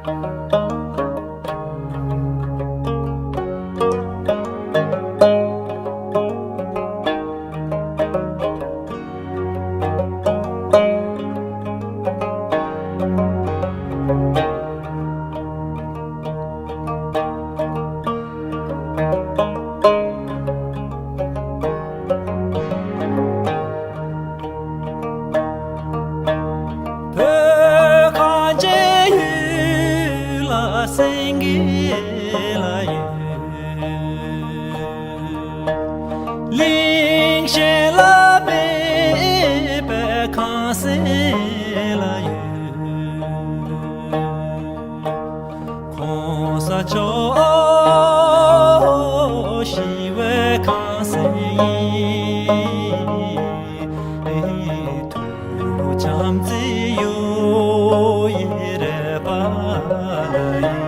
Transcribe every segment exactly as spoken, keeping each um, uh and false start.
བོད་གངས་ཅན་ཡུལ་ལ་སེང་གེ་ལ་ཡོད། གླིང་གཞན་ལ་མེད་པའི་ཁང་སེང་ལ་ཡོད། གོང་ས་མཆོག་ཞི་བའི་ཁང་སེང་ཡིན། ཐུགས་བྱམས་བརྩེ་གཡུ་ཡི་རལ་པ་ལ་ཡིན།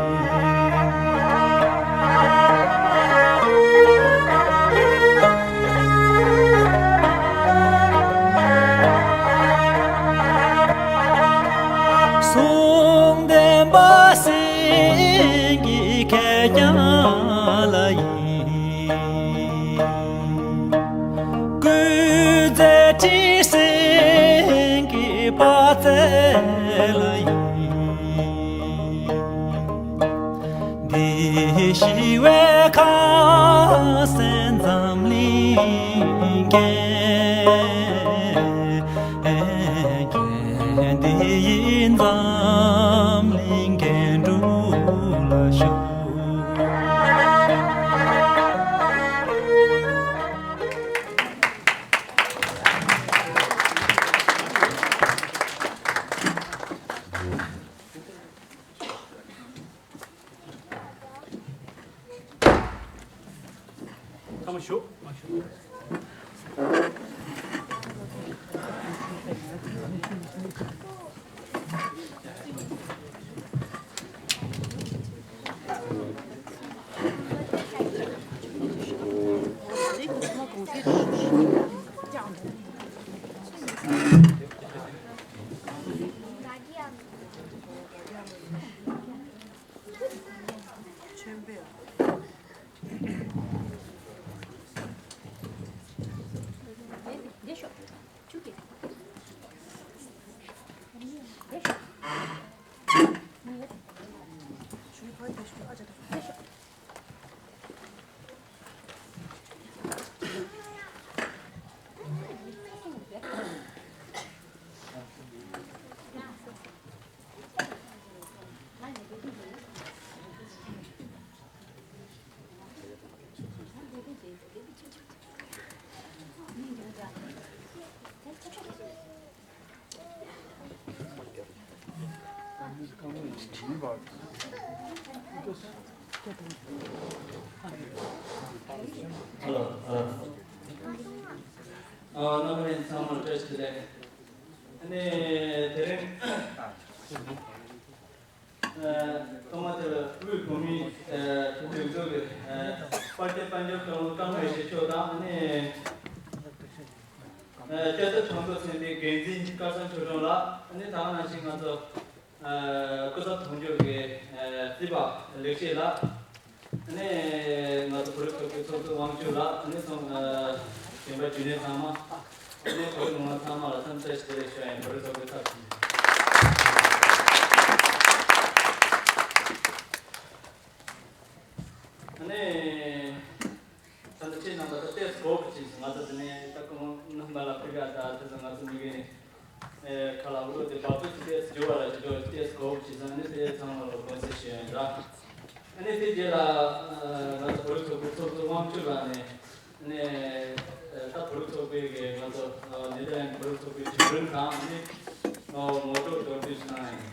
གསུང་བདེན་པ་སེང་གེ་ཁེར་རྐྱང་ལ་ཡིན། སྐུ་ཚེ་ཁྲི་སེང་གེ་དཔལ་རྩལ་ལ་ཡིན། འདི་ཞི་བའི་ཁང་སེང་འཛམ་གླིང་རྒྱས། འདི་ཡིས་འཛམ་གླིང་རྒྱན་དྲུག་ལ་ཤོག། ཐ་མ་ཞུ། ཨ། རྣམ་པ་ཚང་མར་བཀྲ་ཤིས་བདེ་ལེགས། ཨ་ནི་དེ་རིང་ཐོག་མ་དེ་ལ་དབུས་བོད་མིའི་སྒྲིག་འཛུགས་ཀྱི་དཔལ་ལྡན་དཔལ་འབྱོར་བཀའ་བློན་བཀྲ་ཤིས་ཆོས་རྗེ་དང་། ཨ་ནི་སྐྱ་སེར་གྲངས་ཐོ་ཚན་པའི་འགན་འཛིན་སྐལ་བཟང་ཆོས་སྒྲོན་ལགས། ཨ་ནི་ད་ག་ནང་བཞིན་ང་ཚོ་སྐུ་ཚབ་དོན་གཅོད་ཀྱི་རྩིས་པ་ལེགས་བཤད་ལགས། ཨ་ནི་ང་ཚོ་བོད་རིགས་ཚོགས་པའི་ཚོགས་གཙོ་དབང་ཕྱུག་ལགས། ཨ་ནི་ཚོགས་གཞན་པ་རྒྱུན་ལས་ཚང་མ། ཨ་ནི་བོད་རིགས་མི་མང་ཚང་མ་ལ་འཚམས་འཚམས་ཞིག་བདེ་ལེགས་ཞུ་ཡ་ཡིན། བོད་རིགས་ཚོགས་པའི་ཚབ་ཞུས། ཨ་ནི་ད་ལྟ་ཁྱེད་རྣམ་པ་ད་ཏེས་གོ་བ་ཅིག་ང་ཚོ་དེ་ནས་ད་ཁོང་རྣམ་པ་ལ་ཕེབས་ཡ་ད་དེ་ཚོ་ང་ཚོ་མི་གི་ནས་ཁ་ལག་བློ་དེ་བབ་ཚུགས་ཏེས་འགྱུར་བ་ལ་ཅི་འགྲོ་ཏེས་གོ་བ་ཅིག་ཚང་ནི་དེ་ཚང་མ་ལ་དགོངས་སེལ་ཞུ་ཡ་ཡིན་ར། ཨ་ནི་དེ་རྗེས་ལ་ང་ཚོ་བོད་རིགས་ཚོགས་པའི་ཚོགས་གཙོ་དབང་ཕྱུག་ལགས་ནས་ཨ་ནི་ད་བོད་རིགས་ཚོགས་པའི་གི་ང་ཚོ་ནེ་ཐར་ལན་བོད་རིགས་ཚོགས་པའི་བྱུང་རིམ་དང་ཨ་ནི་ངོ་སྤྲོད་མདོར་བསྡུས་ཤིག་གནང་ཡ་ཡིན།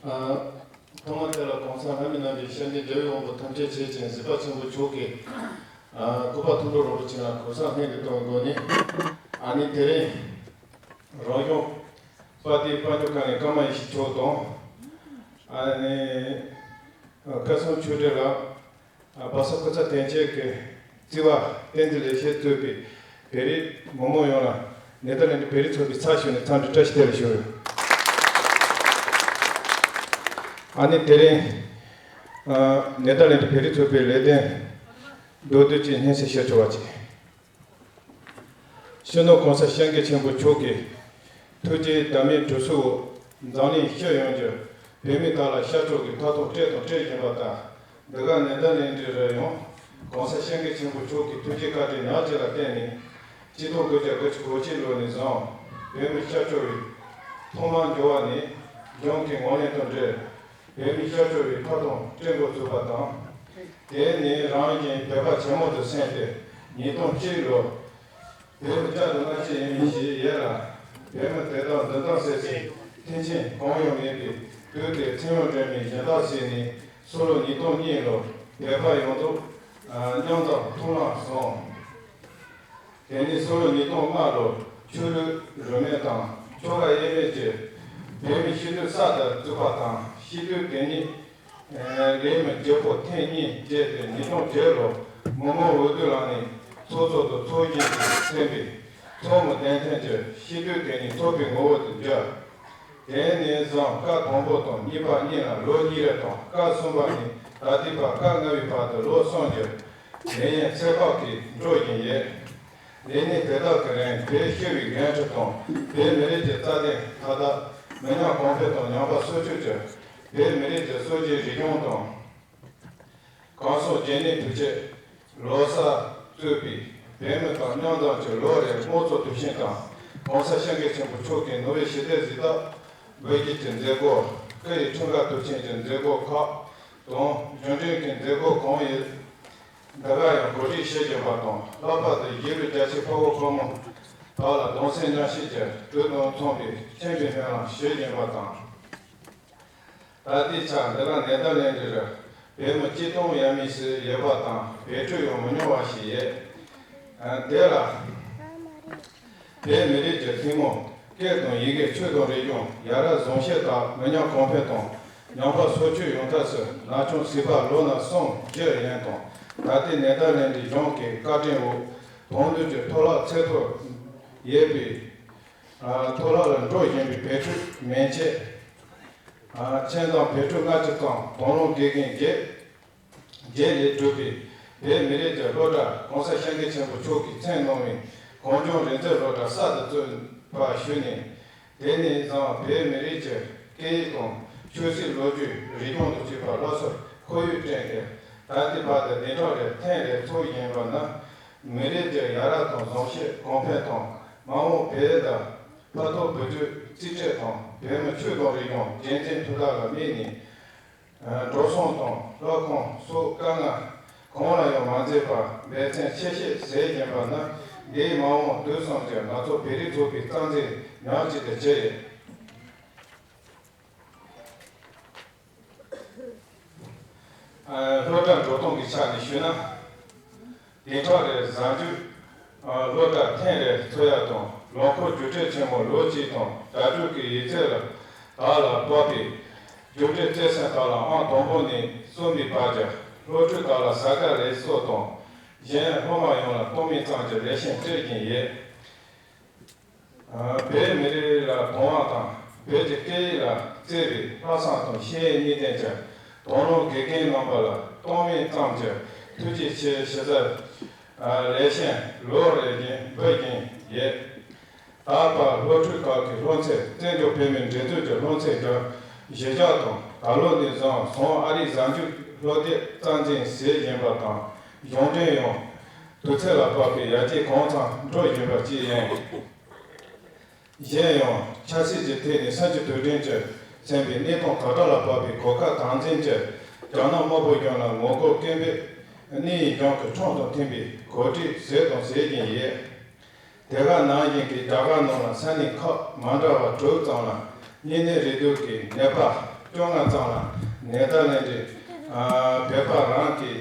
ཐོག་མ་དེ་ལ་གོང་ས་ལྷ་མི་རྣམས་ཀྱི་ཞབས་འདེགས་རྒྱལ་བའི་དབང་པོ་ཐམས་ཅད་ཆེད་ཅིང་གཟིགས་པ་ཆེན་པོ་མཆོག་གི་སྐུ་པར་མཐོང་གྲོལ་རོགས་པ་ཅན་ལ་གོང་ས་ལྷན་གྱི་གཏོང་སྒོ་ནས། ཨ་ནི་དེ་རིང་རང་གཞུང་དཔལ་ལྡན་དཔལ་འབྱོར་བཀའ་བློན་ཀརྨ་ཡེ་ཤེས་མཆོག་དང་། ཨ་ནི་སྐལ་བཟང་ཆོས་སྒྲོན་ལགས། ཨ། བར་ས་སྐུ་ཚབ་དོན་གཅོད་ཀྱི་རྩིས་པ་བསྟན་འཛིན་ལེགས་བཤད་གཙོས་པའི་བོད་རིགས་མི་མང་ཡོངས་ལ་ནེ་དར་ལེན་ཌི་བོད་རིགས་ཚོགས་པའི་ཚབ་ཞུས་ནས་འཚམས་འདྲི་བཀྲ་ཤིས་བདེ་ལེགས་ཞུ། ཨ་ནི་དེ་རིང་ཨ་ནེ་དར་ལེན་ཌི་བོད་རིགས་ཚོགས་པའི་ལས་དོན་མདོར་བསྡུས་ཅིག་སྙན་སེང་ཞུ་ཆོག་པ་ཅིག། སྤྱི་ནོར་གོང་ས་སྐྱབས་མགོན་ཆེན་པོ་མཆོག་གི་ཐུགས་རྗེའི་བདག་མེད་གྲུ་གསུམ་འོག་འཛམ་གླིང་སྤྱི་ཡོངས་ཀྱི་བོད་མི་དག་ལ་ཤར་ཕྱོགས་ཀྱི་མཐའ་སྟོབས་སྤྲད་དང་སྤྲད་བཞིན་པ་དང་། འདི་ག་ནེ་དར་ལེན་ཌི་རུ་ཡང་གོང་ས་སྐྱབས་མགོན་ཆེན་པོ་མཆོག་གི་ཐུགས་རྗེ་བཀའ་དྲིན་ཉག་གཅིག་ལ་བརྟེན་ནས། ཆིག་སྟོང་དགུ་བརྒྱ་དགུ་བཅུ་གོ་གཅིག་ལོ་ནས་བཟུང་བོད་མི་ཤར་ཕྱོགས་ཀྱི་ཐོག་མར་འབྱོར་བ་ནི་གཞུང་གི་ངོས་ལེན་དང་འབྲེལ། བོད་མི་ཤར་ཕྱོགས་པའི་མཐའ་སྟོབས་སྤྲད་འགོ་ཚུགས་པ་དང་། དེ་ནི་རང་བཞིན་བོད་པ་ཆེན་མོ་དུ་སེམས་ཏེ། ཉིས་སྟོང་གཅིག་ལོ་བོད་མི་བཅའ་སྡོད་ན་ཅི་ཡིན་ཞེས་ཡས་ལ། བོད་མི་དེ་དག་འདུན་ཐང་ཟེར་སའི་མཐུན་རྐྱེན་གང་ཡང་མེད་པའི་དུས་དེར་ཚེ་དབང་སྒྲོལ་མའི་སྦྱིན་བདག་ཟེར་ནས། སུ་ལོ་ཉིས་སྟོང་གཉིས་ལོ་བོད་པ་ཡོངས་རྫོགས་མཉམ་དུ་ཐུགས་ལ་བཟུང་། དེ་ནས་སུ་ལོ་ཉིས་སྟོང་ལྔ་ལོ་ཆོས་ལུགས་རིས་མེད་དང་ཆོལ་ཁ་དབྱེ་མེད་ཀྱི་བོད་མི་སྤྱི་འཐུས་གསར་དུ་བཙུགས་པ་དང་། སྤྱི་འཐུས་དེ་ཉིད་ལས་མི་བརྗེ་པོ་ཐེངས་གཉིས་བརྒྱད་དེ། ཉིས་སྟོང་བརྒྱད་ལོ་མི་མང་འོས་བསྡུ་ལངས་ནས་ཚོགས་གཙོ་དང་ཚོགས་གཞོན་གྱིས་མཚན་པའི་ཚོགས་མི་གདན་འདྲེན་གྱི་སྤྱི་འཐུས་དེ་ཉིད་ཚོགས་པའི་ངོ་བོ་དུ་གྱུར། དེ་ནས་བཟུང་སྐབས་དང་པོ་དང་གཉིས་པ་གཉིས་ལ་ལོ་གཉིས་རེ་དང་། སྐབས་གསུམ་པ་ནས་ད་ལྟའི་བར་སྐབས་ལྔ་པའི་བར་དུ་ལོ་གསུམ་གྱི་ལས་ཡུན་ཚད་བཀག་གིས་འགྲོ་བཞིན་ཡོད། ལས་གནས་དེ་དག་གི་རིང་བོད་སྤྱི་པའི་འགན་འཁྲི་དང་། བོད་མི་རིགས་ཀྱི་རྩ་དོན་མཐའ་དག་མི་ཉམས་གོང་འཕེལ་དང་། ཉམས་པ་སོར་ཆུད་ཀྱི་བོད་མི་རིགས་ཀྱི་སྲོལ་རྒྱུན་རིག་གཞུང་དང་། གང་ཟག་རྒྱུན་གནས་དུས་ཆེན། ལོ་གསར་གཙོས་པའི་བོད་མི་དང་མཉམ་འཛོམས་ཀྱི་ལོ་རེའི་དམངས་གཙོ་དུས་ཆེན་དང་། གོང་ས་སྐྱབས་མགོན་ཆེན་པོ་མཆོག་གི་ནོ་བེལ་ཞི་བདེའི་གཟེངས་རྟགས་འབུལ་རྒྱུ་གྱི་མཛད་སྒོ། སྐུ་ཡི་འཁྲུངས་སྐར་དུས་ཆེན་གྱི་མཛད་སྒོ་ཁག་དང་། གཞུང་འབྲེལ་གྱི་མཛད་སྒོ་གང་ཡིན། འདི་གར་ཡང་གོ་སྒྲིག་ཞུ་བཞིན་པ་དང་། ལྷག་པར་དུ་གཞིས་ལུས་རྒྱ་ཆེའི་ཕ་བུ་ཕ་མ་དག་ལ་གདུང་སེམས་མཉམ་སྐྱེད་ཀྱི་དུས་དང་མཚུངས་པའི་མཆོད་འབུལ་སྨོན་ལམ་ཞུ་བཞིན་པ་དང་། ད་ལྟའི་ཆར་འདི་ག་ནེ་དར་ལེན་ཌི་རུ་བོད་མི་གཅིག་སྟོང་ཡས་མས་ཤིག་ཡོད་པ་དང་། བོད་ཕྲུག་ཡང་མི་ཉུང་བ་ཞིག་ཡོད། དེ་ལ་བོད་མི་རིགས་ཀྱི་ཐུན་མོང་སྐད་དང་ཡི་གེ། ཆོས་དང་རིག་གཞུང་ཡར་རྒྱས་བཟང་ཤོས་དག་མི་ཉམས་གོང་འཕེལ་དང་། ཉམས་པ་སོར་ཆུད་ཡོང་ཐབས་སུ་ན་ཆུང་གཟིགས་པ་ལོ་ན་གསུམ་བཞི་ཡན་དང་། ད་ལྟའི་ནེ་དར་ལེན་ཌི་གཞུང་གི་བཀའ་དྲིན་འོག་དོན་དུ་ཀྱི་མཐོ་སློབ་ཚད་མཐོ་ཡོད་པའི། མཐོ་སློབ་ལ་འགྲོ་བཞིན་པའི་བོད་ཕྲུག་མན་ཆད། ཁྱིམ་ཚང་བོད་ཕྲུག་ལྔ་བཅུ་ཙམ། དང་བླངས་དགེ་རྒན་བརྒྱད་བརྒྱད་ལས་གྲུབ་པའི་བོད་མི་རིགས་ཀྱི་སློབ་གྲྭ། གོང་ས་སྐྱབས་མགོན་ཆེན་པོ་མཆོག་གིས་མཚན་གནང་བའི་གངས་ལྗོངས་རིག་མཛོད་སློབ་གྲྭ་གསར་དུ་བཙུགས་པ་ཞུས་ནས། དེ་ནས་བཟུང་བོད་མི་རིགས་ཀྱི་སྐད་ཡིག་དང་ཆོས་སྲིད་ལོ་རྒྱུས། རིག་གཞུང་དང་བཅས་པ་སླར་གསོར་ཁོར་ཡུག་བསྐྲུན་ཏེ། ད་ལྟའི་བར་དུ་བདུན་ཕྲག་རེར་ཐེངས་རེ་ཚོགས་བཞིན་པ་ནི། མི་རིགས་ཀྱི་ཡར་རྒྱས་དང་བཟང་ཤོས་གོང་འཕེལ་དང་། མ་འོངས་བོད་དང་ཕན་ཐོགས་བོད་དོན་རྩིས་སྤྲོད་དང་། བོད་མི་ཆོས་དང་རིག་གཞུང་རྒྱུན་འཛིན་ཐུབ་ཐབས་ལ་དམིགས་ནས། འགྲོ་སོང་དང་སློབ་ཁང་སོགས་དཀའ་ངལ་གང་ལ་ཡང་མ་འཛེམས་པར་འབད་བརྩོན་ཆེ་བསྐྱེད་བྱེད་བཞིན་པ་ནི། འདིས་མ་འོངས་དུས་གསུམ་གྱི་ང་ཚོ་བོད་རིགས་ཚོགས་པའི་རྩ་འཛིན་ཉག་གཅིག་ཏུ་གྱུར་ཡོད། སློབ་གྲྭ་འགྲོ་སྟངས་ཀྱི་ཆ་ནས་ཞུས་ན། བདུན་ཕྲག་རེར་གཟའ་མཇུག་སློབ་གྲྭ་ཐེངས་རེ་ཚོགས་ཡ་དང་། ལོ་འཁོར་རྒྱུགས་སྤྲོད་ཆེན་མོ་ལོ་གཅིག་དང་། གྲ་སྒྲིག་གི་ཡིག་ཚད་ལ་དག་ལ་དཔག་པའི་རྒྱུགས་སྤྲོད་རྩེད་སེམས་དག་ལ་ཨང་དང་པོ་ནས་གསུམ་པའི་བར་གྱི་སློབ་ཕྲུག་དག་ལ་ཟ་ཁང་ལས་གསོ་དང་། གཞན་སློབ་མ་ཡོངས་ལ་ལྟོ་སྨན་ཙམ་གྱི་རེ་ཞིང་སྤྲོད་བཞིན་ཡོད། བོད་མི་རིགས་ལ་དུང་བ་དང་། བོད་ཀྱི་སྐད་ཡིག་ལ་བརྩེ་བའི་ལྷག་བསམ་དང་ཤེས་ཡོན་གཉིས་ལྡན་གྱི་དང་བླངས་དགེ་རྒན་རྣམ་པ་ལ་ལྟོ་སྨན་ཙམ་གྱི་ཐུགས་རྗེ་ཆེ་ཞུ་རྩལ་ལེགས་ཤོམ་ལོ་རེ་བཞིན་འབུལ་བཞིན་ཡོད། ད་བར་སློབ་ཕྲུག་ཁག་གི་སློབ་ཚན། བཙན་བྱོལ་བོད་མིའི་སྒྲིག་འཛུགས་ཀྱི་སློབ་ཚན་བརྒྱ་བཞི་བརྒྱ་དང་། ད་ལོ་ནས་བཟུང་བཟུང་ཨ་རིའི་གཟའ་མཇུག་སློབ་དེབ་རྩ་འཛིན་བྱེད་བཞིན་པ་དང་། གཞུང་འབྲེལ་ཡང་དུས་ཚོད་ལ་དཔག་པའི་ཡར་རྒྱས་གང་འཚམ་འགྲོ་བཞིན་པ་བཅས་ཡིན། གཞན་ཡང་ཆབ་སྲིད་ཀྱི་ཐད་ནས་སེམས་ཀྱི་དུས་དྲན་གྱིས་མཚོན་པའི་གནས་སྟངས་དག་དྲག་ལ་དཔག་པའི་གོ་སྐབས་དམ་འཛིན་གྱིས་རྒྱ་ནག་དམར་པོ་གཞུང་ལ་ངོ་རྒོལ་སྐད་འབོད་གནས་ཡིག་གཞུང་གི་ཁྲིམས་དང་མཐུན་པའི་གོ་སྒྲིག་བྱས་དང་བྱེད་བཞིན་ཡོད། དེ་ག་ནང་བཞིན་གྱི་རྒྱ་གར་ནང་ལ་ས་གནས་ཁག་མ་འདྲ་བ་དྲུག་ཙམ་ལ་གཉན་ནད་རེག་དུག་གི་ནད་པ་ བཅོ་ལྔ་ཙམ་ལ་ནེ་ཐར་ལེན་ཌི་བོད་པ་རང་གིས་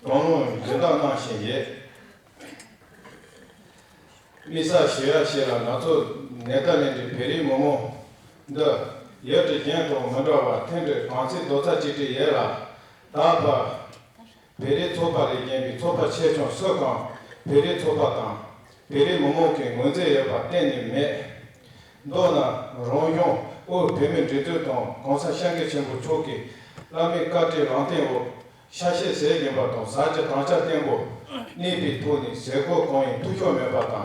དོ་སྣང་ཡོད་མདོག་གནང་བཞིན་ཡོད། དམིགས་བསལ་ཞུ་ཡ་ཞིག་ལ་ང་ཚོ་ནེ་ཐར་ལེན་ཌི་བོད་རིགས་མི་མང་འདི་ཡུལ་གྲུ་གཞན་དང་མི་འདྲ་བར་མཐུན་སྒྲིལ་གང་ཚེ་རྡོག་རྩ་གཅིག་སྒྲིལ་ཡོད་ལ། ད་བར་བོད་རིགས་ཚོགས་པ་ལས་གཞན་པའི་ཚོགས་པ་ཆེ་ཆུང་སུ་གང་བོད་རིགས་ཚོགས་པ་དང་བོད་རིགས་མི་མང་གིས་ངོས་འཛིན་ཡོད་པ་གཏན་ནས་མེད། མདོར་ན་རང་གཞུང་དབུས་བོད་མིའི་སྒྲིག་འཛུགས་དང་གོང་ས་སྐྱབས་མགོན་ཆེན་པོ་མཆོག་གིས་བླ་མའི་བཀའ་དྲིན་ལམ་སྟོན་འོག་ཤ་ཤེད་ཟས་ཀྱི་འབབ་དང་ཟས་ཀྱི་དམ་བཅའ་བརྟན་པོ་གནས་པའི་ཐོག་ནས་ཟས་གོས་གང་ཡིན་འཐུས་ཤོར་མེད་པ་དང་།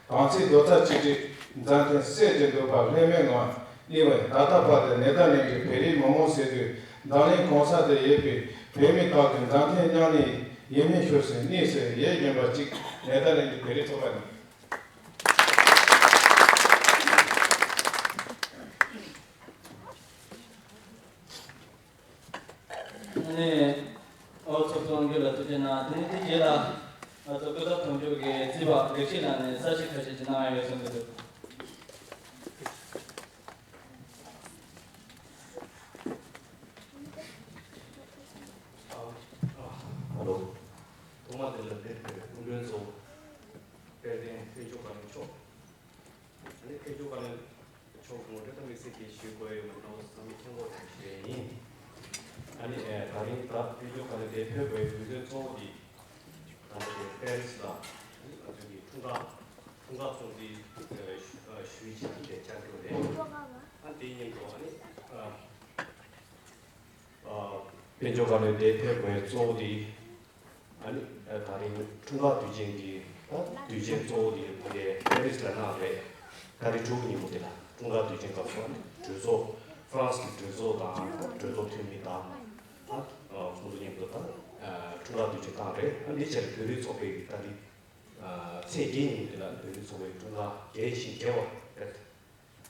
གང་ཚེ་རྡོག་རྩ་གཅིག་སྒྲིལ་མཛའ་མཐུན་སྲིད་ཀྱི་འདུན་པ་ལྷད་མེད་ངང་གནས་པའི། ད་ལྟ་བར་དུ་ནེ་ཐར་ལེན་ཌི་བོད་རིགས་མི་མང་ཟེར་དུས་འཛམ་གླིང་གང་ས་དེར་ཡོད་པའི་བོད་མི་དག་གི་མཛའ་མཐུན་མཉམ་གནས་ཡིད་སྨོན་ཤོར་སའི་གནས་སུ་ཡོད་བཞིན་པ་གཅིག་ནེ་ཐར་ལེན་ཌི་བོད་རིགས་ཚོགས་པ་ཡིན། ཨ་ནི་ཨོ་ཚོགས་གཙོ་དབང་སྒྱུར་ལ་ཐུགས་རྗེ་གནང་། དེ་ནས་དེ་རྗེས་ལ་ང་ཚོ་སྐུ་ཚབ་དོན་གཅོད་ཀྱི་རྩིས་པ་ལེགས་བཤད་ལགས་ནས་གསལ་བཤད་ཁ་ཤས་ཅིག་གནང་ཡ་ཡོད་བསམ་གྱི་འདུག་ཨ་ལོ། ཐོག་མ་དེ་ལ་འདིར་སྐུ་མགྲོན་གཙོ་བོ་དཔལ་ལྡན་དཔལ་འབྱོར་བཀའ་བློན་མཆོག་ཨ་ནི་དཔལ་འབྱོར་བཀའ་བློན་མཆོག་ངོ་སྤྲོད་དང་དམིགས་བསལ་གྱིས་ཞུ་དགོས་ཡོད་མེད་ནོ་བསམ་བློ་ཐོན་གོ་ཞིག་རེད་ཡིན། ཨ་ནི་ད་རིང་ད་དཔལ་འབྱོར་བཀའ་བློན་དེ་ཕེབས་དགོས་དགོས་དོན་གཙོ་བོ་དེ་ད་ལྟ་དེ་པེ་རི་སི་ལ་ཨ་ནི་ང་ཚོའི་གི་འཁྲུངས་སྐར་འཁྲུངས་སྐར་ཚོགས་འདུ་ཞུ་ཡིག་ཆ་དེ་ཆགས་ཡོད་རེད། ཨ་དེའི་མཉམ་དུ་ཨ་ནི་དཔལ་འབྱོར་བཀའ་བློན་དེ་ཕེབས་དགོས་གཙོ་བོ་དེ། ཨ་ནི་ད་རིང་འཁྲུངས་སྐར་དུས་ཆེན་གྱི་དུས་ཆེན་གཙོ་བོ་དེ་ཕ་གིའི་པེ་རི་སི་ལ་གནང་རེད། ད་རིང་དྲུག་ཉིན་མོ་དེ་ལ་འཁྲུངས་སྐར་དུས་ཆེན་སྐབས་སུ་གྲོས་ཚོགས་ཧྥ་རན་སི་གི་གྲོས་ཚོགས་དང་གྲོས་ཚོགས་འཐུས་མི་དང་ཁོང་ཚོ་མཉམ་དུ་ད་འཁྲུངས་སྐར་དུས་ཆེན་བཏང་རེད། ཨ་འདི་ཕྱིར་བོད་རིགས་ཚོགས་པའི་ད་རིང་ཚེས་བརྒྱད་ཉིན་མོ་དེ་ལ་བོད་རིགས་ཚོགས་པའི་འཁྲུངས་སྐར་རྒྱས་ཤིང་རྒྱས་པ་རེད།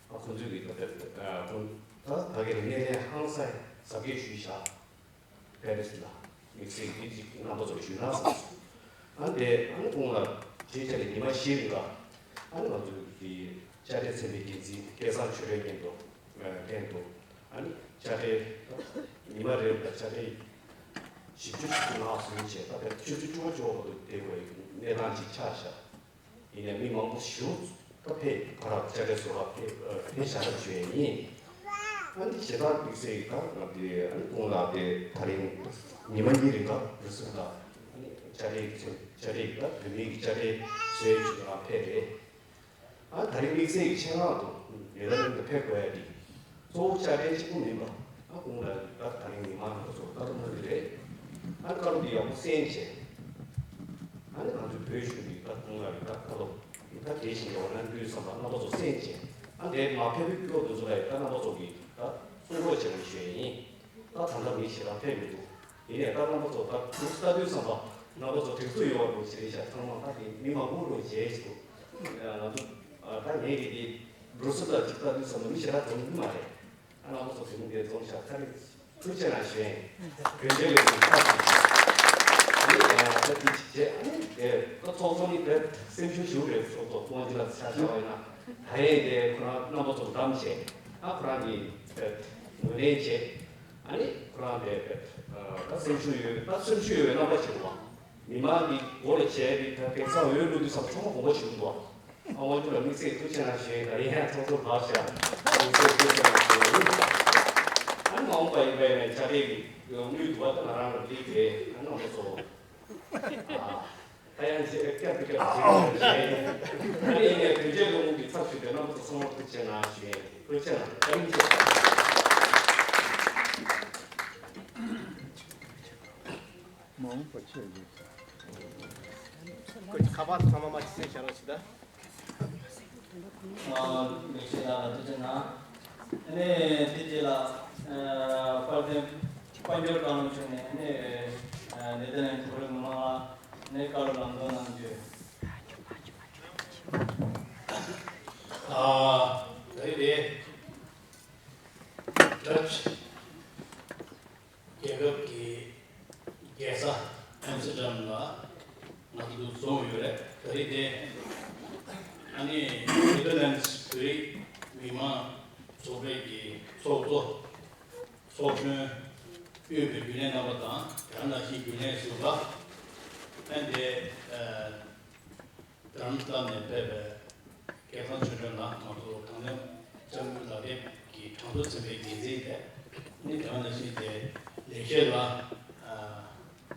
ཨ་ཁོང་ཚོས་ཀྱི་ད་ད་ད་ག་གི་སྣེ་ལེན་ཧང་སང་གཟབ་རྒྱས་ཞུས་བཞག་པེ་རི་སི་ལ་དམིགས་བསལ་གྱིས་ཅིག་རྣམ་པ་ཚོར་ཞུས་ན་བསམ་སོང་། ཨ་ནི་དེ་ཨ་ནི་ཁོང་ལ་ཕྱི་རྒྱལ་ལ་ཉི་མ་བཞི་རིང་ག་ཨ་ནི་ང་ཚོའི་གི་དཔྱ་ཁྲལ་ཚན་པའི་འགན་འཛིན་སྐལ་བཟང་ཆོས་སྒྲོན་མཉམ་དུ་ལྷན་དུ་ཨ་ནི་དཔྱ་ཁྲལ་ཉི་མ་རེ་ལ་དཔྱ་ཁྲལ་བཞི་བཅུ་ཞིག་ཏུ་ནག་སོང་བྱས་ད་བར་ཆུ་ཚོད་བཅུ་པ་བཅུ་པ་བར་དུ་བསྡད་དགོས་པའི་གནས་སྟངས་ཅིག་ཆགས་བཞག་ཡིན་ནའི་མི་མང་པོ་ཞིག་ད་ཕེབས་ཁོ་རང་དཔྱ་ཁྲལ་བཟོ་ག་ཕེབས་ཕེབས་བཞག་ཐབས་ཞུ་ཡས་ཡིན། ཨ་ནི་ཞེ་དྲག་དམིགས་བསལ་གྱི་ད་ང་དེ་ཨ་ནི་ཁོང་ལ་དེ་ད་རིང་ཉི་མ་གཉིས་རིང་ག་རུ་སུ་ད་ཨ་ནི་དཔྱ་ཁྲལ་གྱི་ཚོད་དཔྱ་ཁྲལ་གྱི་ད་བོད་མིའི་གི་དཔྱ་ཁྲལ་བཟོ་ཡས་ཆུ་ཚོད་ལ་ཕེབས་རེད། ཨ་ད་རིང་དམིགས་བསལ་གྱི་ཆེད་མངགས་དུ་ནེ་ཐར་ལེན་ཌི་ཕེབས་དགོས་ཡ་འདི་གཙོ་བོ་དཔྱ་ཁྲལ་གཅིག་པུ་མིན་པ། ཨ་ཁོང་ལ་ད་ད་རིང་ཉི་མ་ང་ཚོ་བཀའ་སློབ་གནང་གི་རེད། ཨ་བཀའ་སློབ་འདི་ཡག་པོ་གསན་བྱས། ཨ་ནི་ང་ཚོའི་བོད་གཞུང་གི་ད་ཁོང་ལ་ད་བཀའ་སློབ་ད་དེ་བཞིན་གྱི་འོ་ན་དུས་བསམ་པ་རྣམ་པ་ཚོ་གསན་བྱས། ཨ་འདས་མ་ཕེབས་པའི་སྐྱོ་དུ་ཚོ་ལ་ཡི་ད་རྣམ་པ་ཚོ་གི་ད་གསུང་རོགས་བྱེད་པ་ཞུ་ཡ་ཡིན། ད་ད་ལྟ་མི་ཞེ་དྲག་ཕེབས་མི་འདུག་ཡིན་ནའི་ད་རྣམ་པ་ཚོ་ད་འདུག་ལྟ་དུས་བསམ་པ་རྣམ་པ་ཚོ་སྒྲིག་འཛུགས་ཡོད་པ་འདུག་ཞེས་བྱ་ཚང་མ་ད་དེ་མི་མང་པོ་རུ་བྱས་ཤིག་འདུག་ང་ཚོ་ད་ངས་ཀྱི་དེ་འདུག་སུ་ལ་ཅིག་ལྟ་དུས་བསམ་པ་མི་ཞེ་དྲག་འདུག་མ་རེད། ཨ་རྣམ་པ་ཚོ་དེ་མི་དེ་ཚོང་ཤག་ཁ་རེ་ཐུགས་རྗེ་གནང་ཞུ་ཡིན། དོན་ཆེན་ལས་ཚོང་ཁ་ཞིག་ཨ་ནི་ད་དེ་ཅིག་བྱས་ཨ་ནི་དེ་ད་ཚོགས་གཙོ་ནི་དེ་སེམས་ཤུགས་ཞུ་རེད། ཚོགས་གཙོ་དབང་ཆེ་ལ་ཆ་བཞག་པ་ཡིན་ན་ད་ཡིན་དེ་ཁོ་རང་རྣམ་པ་ཚོ་བདམས་བྱས་ཨ་ཁོ་རང་གི་དེ་ངོས་ལེན་བྱས། ཨ་ནི་ཁོ་རང་དེ་ད་སེམས་ཤུགས་ཡོད་ད་སེམས་ཤུགས་ཡོད་པའི་རྣམ་པ་ཞིག་འདུག་བ། མི་མང་གི་མགོ་ལ་བྱས་ཏེ་ད་དེང་སང་འོས་བླུག་དུས་ཙམ་ཚང་མ་དགོངས་པ་ཞུ་འདུག་བ། ཨ་དབང་ཕྱུག་ལ་དམིགས་བསལ་ཐུགས་རྗེ་གནང་ཞུ་ཡིན། ད་ཡིན་ཡང་ཚོགས་གཙོ་ལགས་ཤག་དམིགས་བསལ་ཐུགས་རྗེ་གནང་ཞུ་ཡིན། ཨ་ནི་མ་འོངས་པ་ཡིན་པ་ཡིན་ན་ཕྱག་ལས་ཀྱི་དངུལ་འདུག་བ་ད་ང་རང་ལ་ལིག་རེད། ཨ་ནི་མ་སོ། ད་ཡང་ཞེ་སྐྱབས་ཀྱི་སྐྱབས་ཞེ་ཡིན། ཨ་ནི་ཡིན་ནའི་དོན་ཆེན་ལོ་ངོ་གི་ཚབ་ཞུས་པའི་རྣམ་པ་ཚོ་ཚང་མར་ཐུགས་རྗེ་གནང་ཞུ་ཡིན། ཐུགས་རྗེ་གནང་། བཀའ་དྲིན་ཆེ། མ་འོངས་པ་ཆེ་ཡིན། ཁོ་ཁ་པར་ཚང་མ་མ་ཅི་སེ་བྱ་རོགས་བྱེད་ད། ཨ་ལེགས་བཤད་ལགས་ལ་ཐུགས་རྗེ་གནང་། ཨ་ནི་དེ་རྗེས་ལ་ཨ་དཔལ་ལྡན་དཔལ་འབྱོར་བཀའ་བློན་མཆོག་ནས་ཨ་ནི་ཨ་ནེ་ཐར་ལེན་ཌི་བོད་རིགས་མི་མང་ལ་ཨ་ནི་བཀའ་སློབ་ལམ་སྟོན་གནང་རྒྱུ། ཨ་ད་རེས་དེ་ཌ་ཅི་རྒྱལ་ཁབ་ཀྱི་རྒྱལ་ས་ཨེམ་སི་ཊར་ཌམ་ལ་ང་ཚོ་འཛོམས་ཡོད་རེད། ད་རེས་དེ་ཨ་ནི་ནེ་ཐར་ལེན་ཌི་བོད་རིགས་མི་མང་ཚོགས་པའི་གི་ཚོགས་གཙོ་ ཚོགས་གཞོན་དབུས་པའི་རྒྱུན་ལས་རྣམ་པ་དང་དེ་ག་ནང་བཞིན་རྒྱུན་ལས་ཟུར་པ། ཨ་ནི་དེ་རྡ་རམ་ས་ལ་ནས་ཕེབས་པའི་སྐལ་བཟང་ཆོས་སྒྲོན་ལགས། ང་ཚོ་དྲང་སྙོམས་བཅའ་དངུལ་ལག་དེབ་ཀྱི་གྲངས་ཐོ་འཛིན་པའི་འགན་འཛིན་རེད། ཨ་ནི་དེ་ག་ནང་བཞིན་དེ་ལེགས་བཤད་ལགས། ཨ།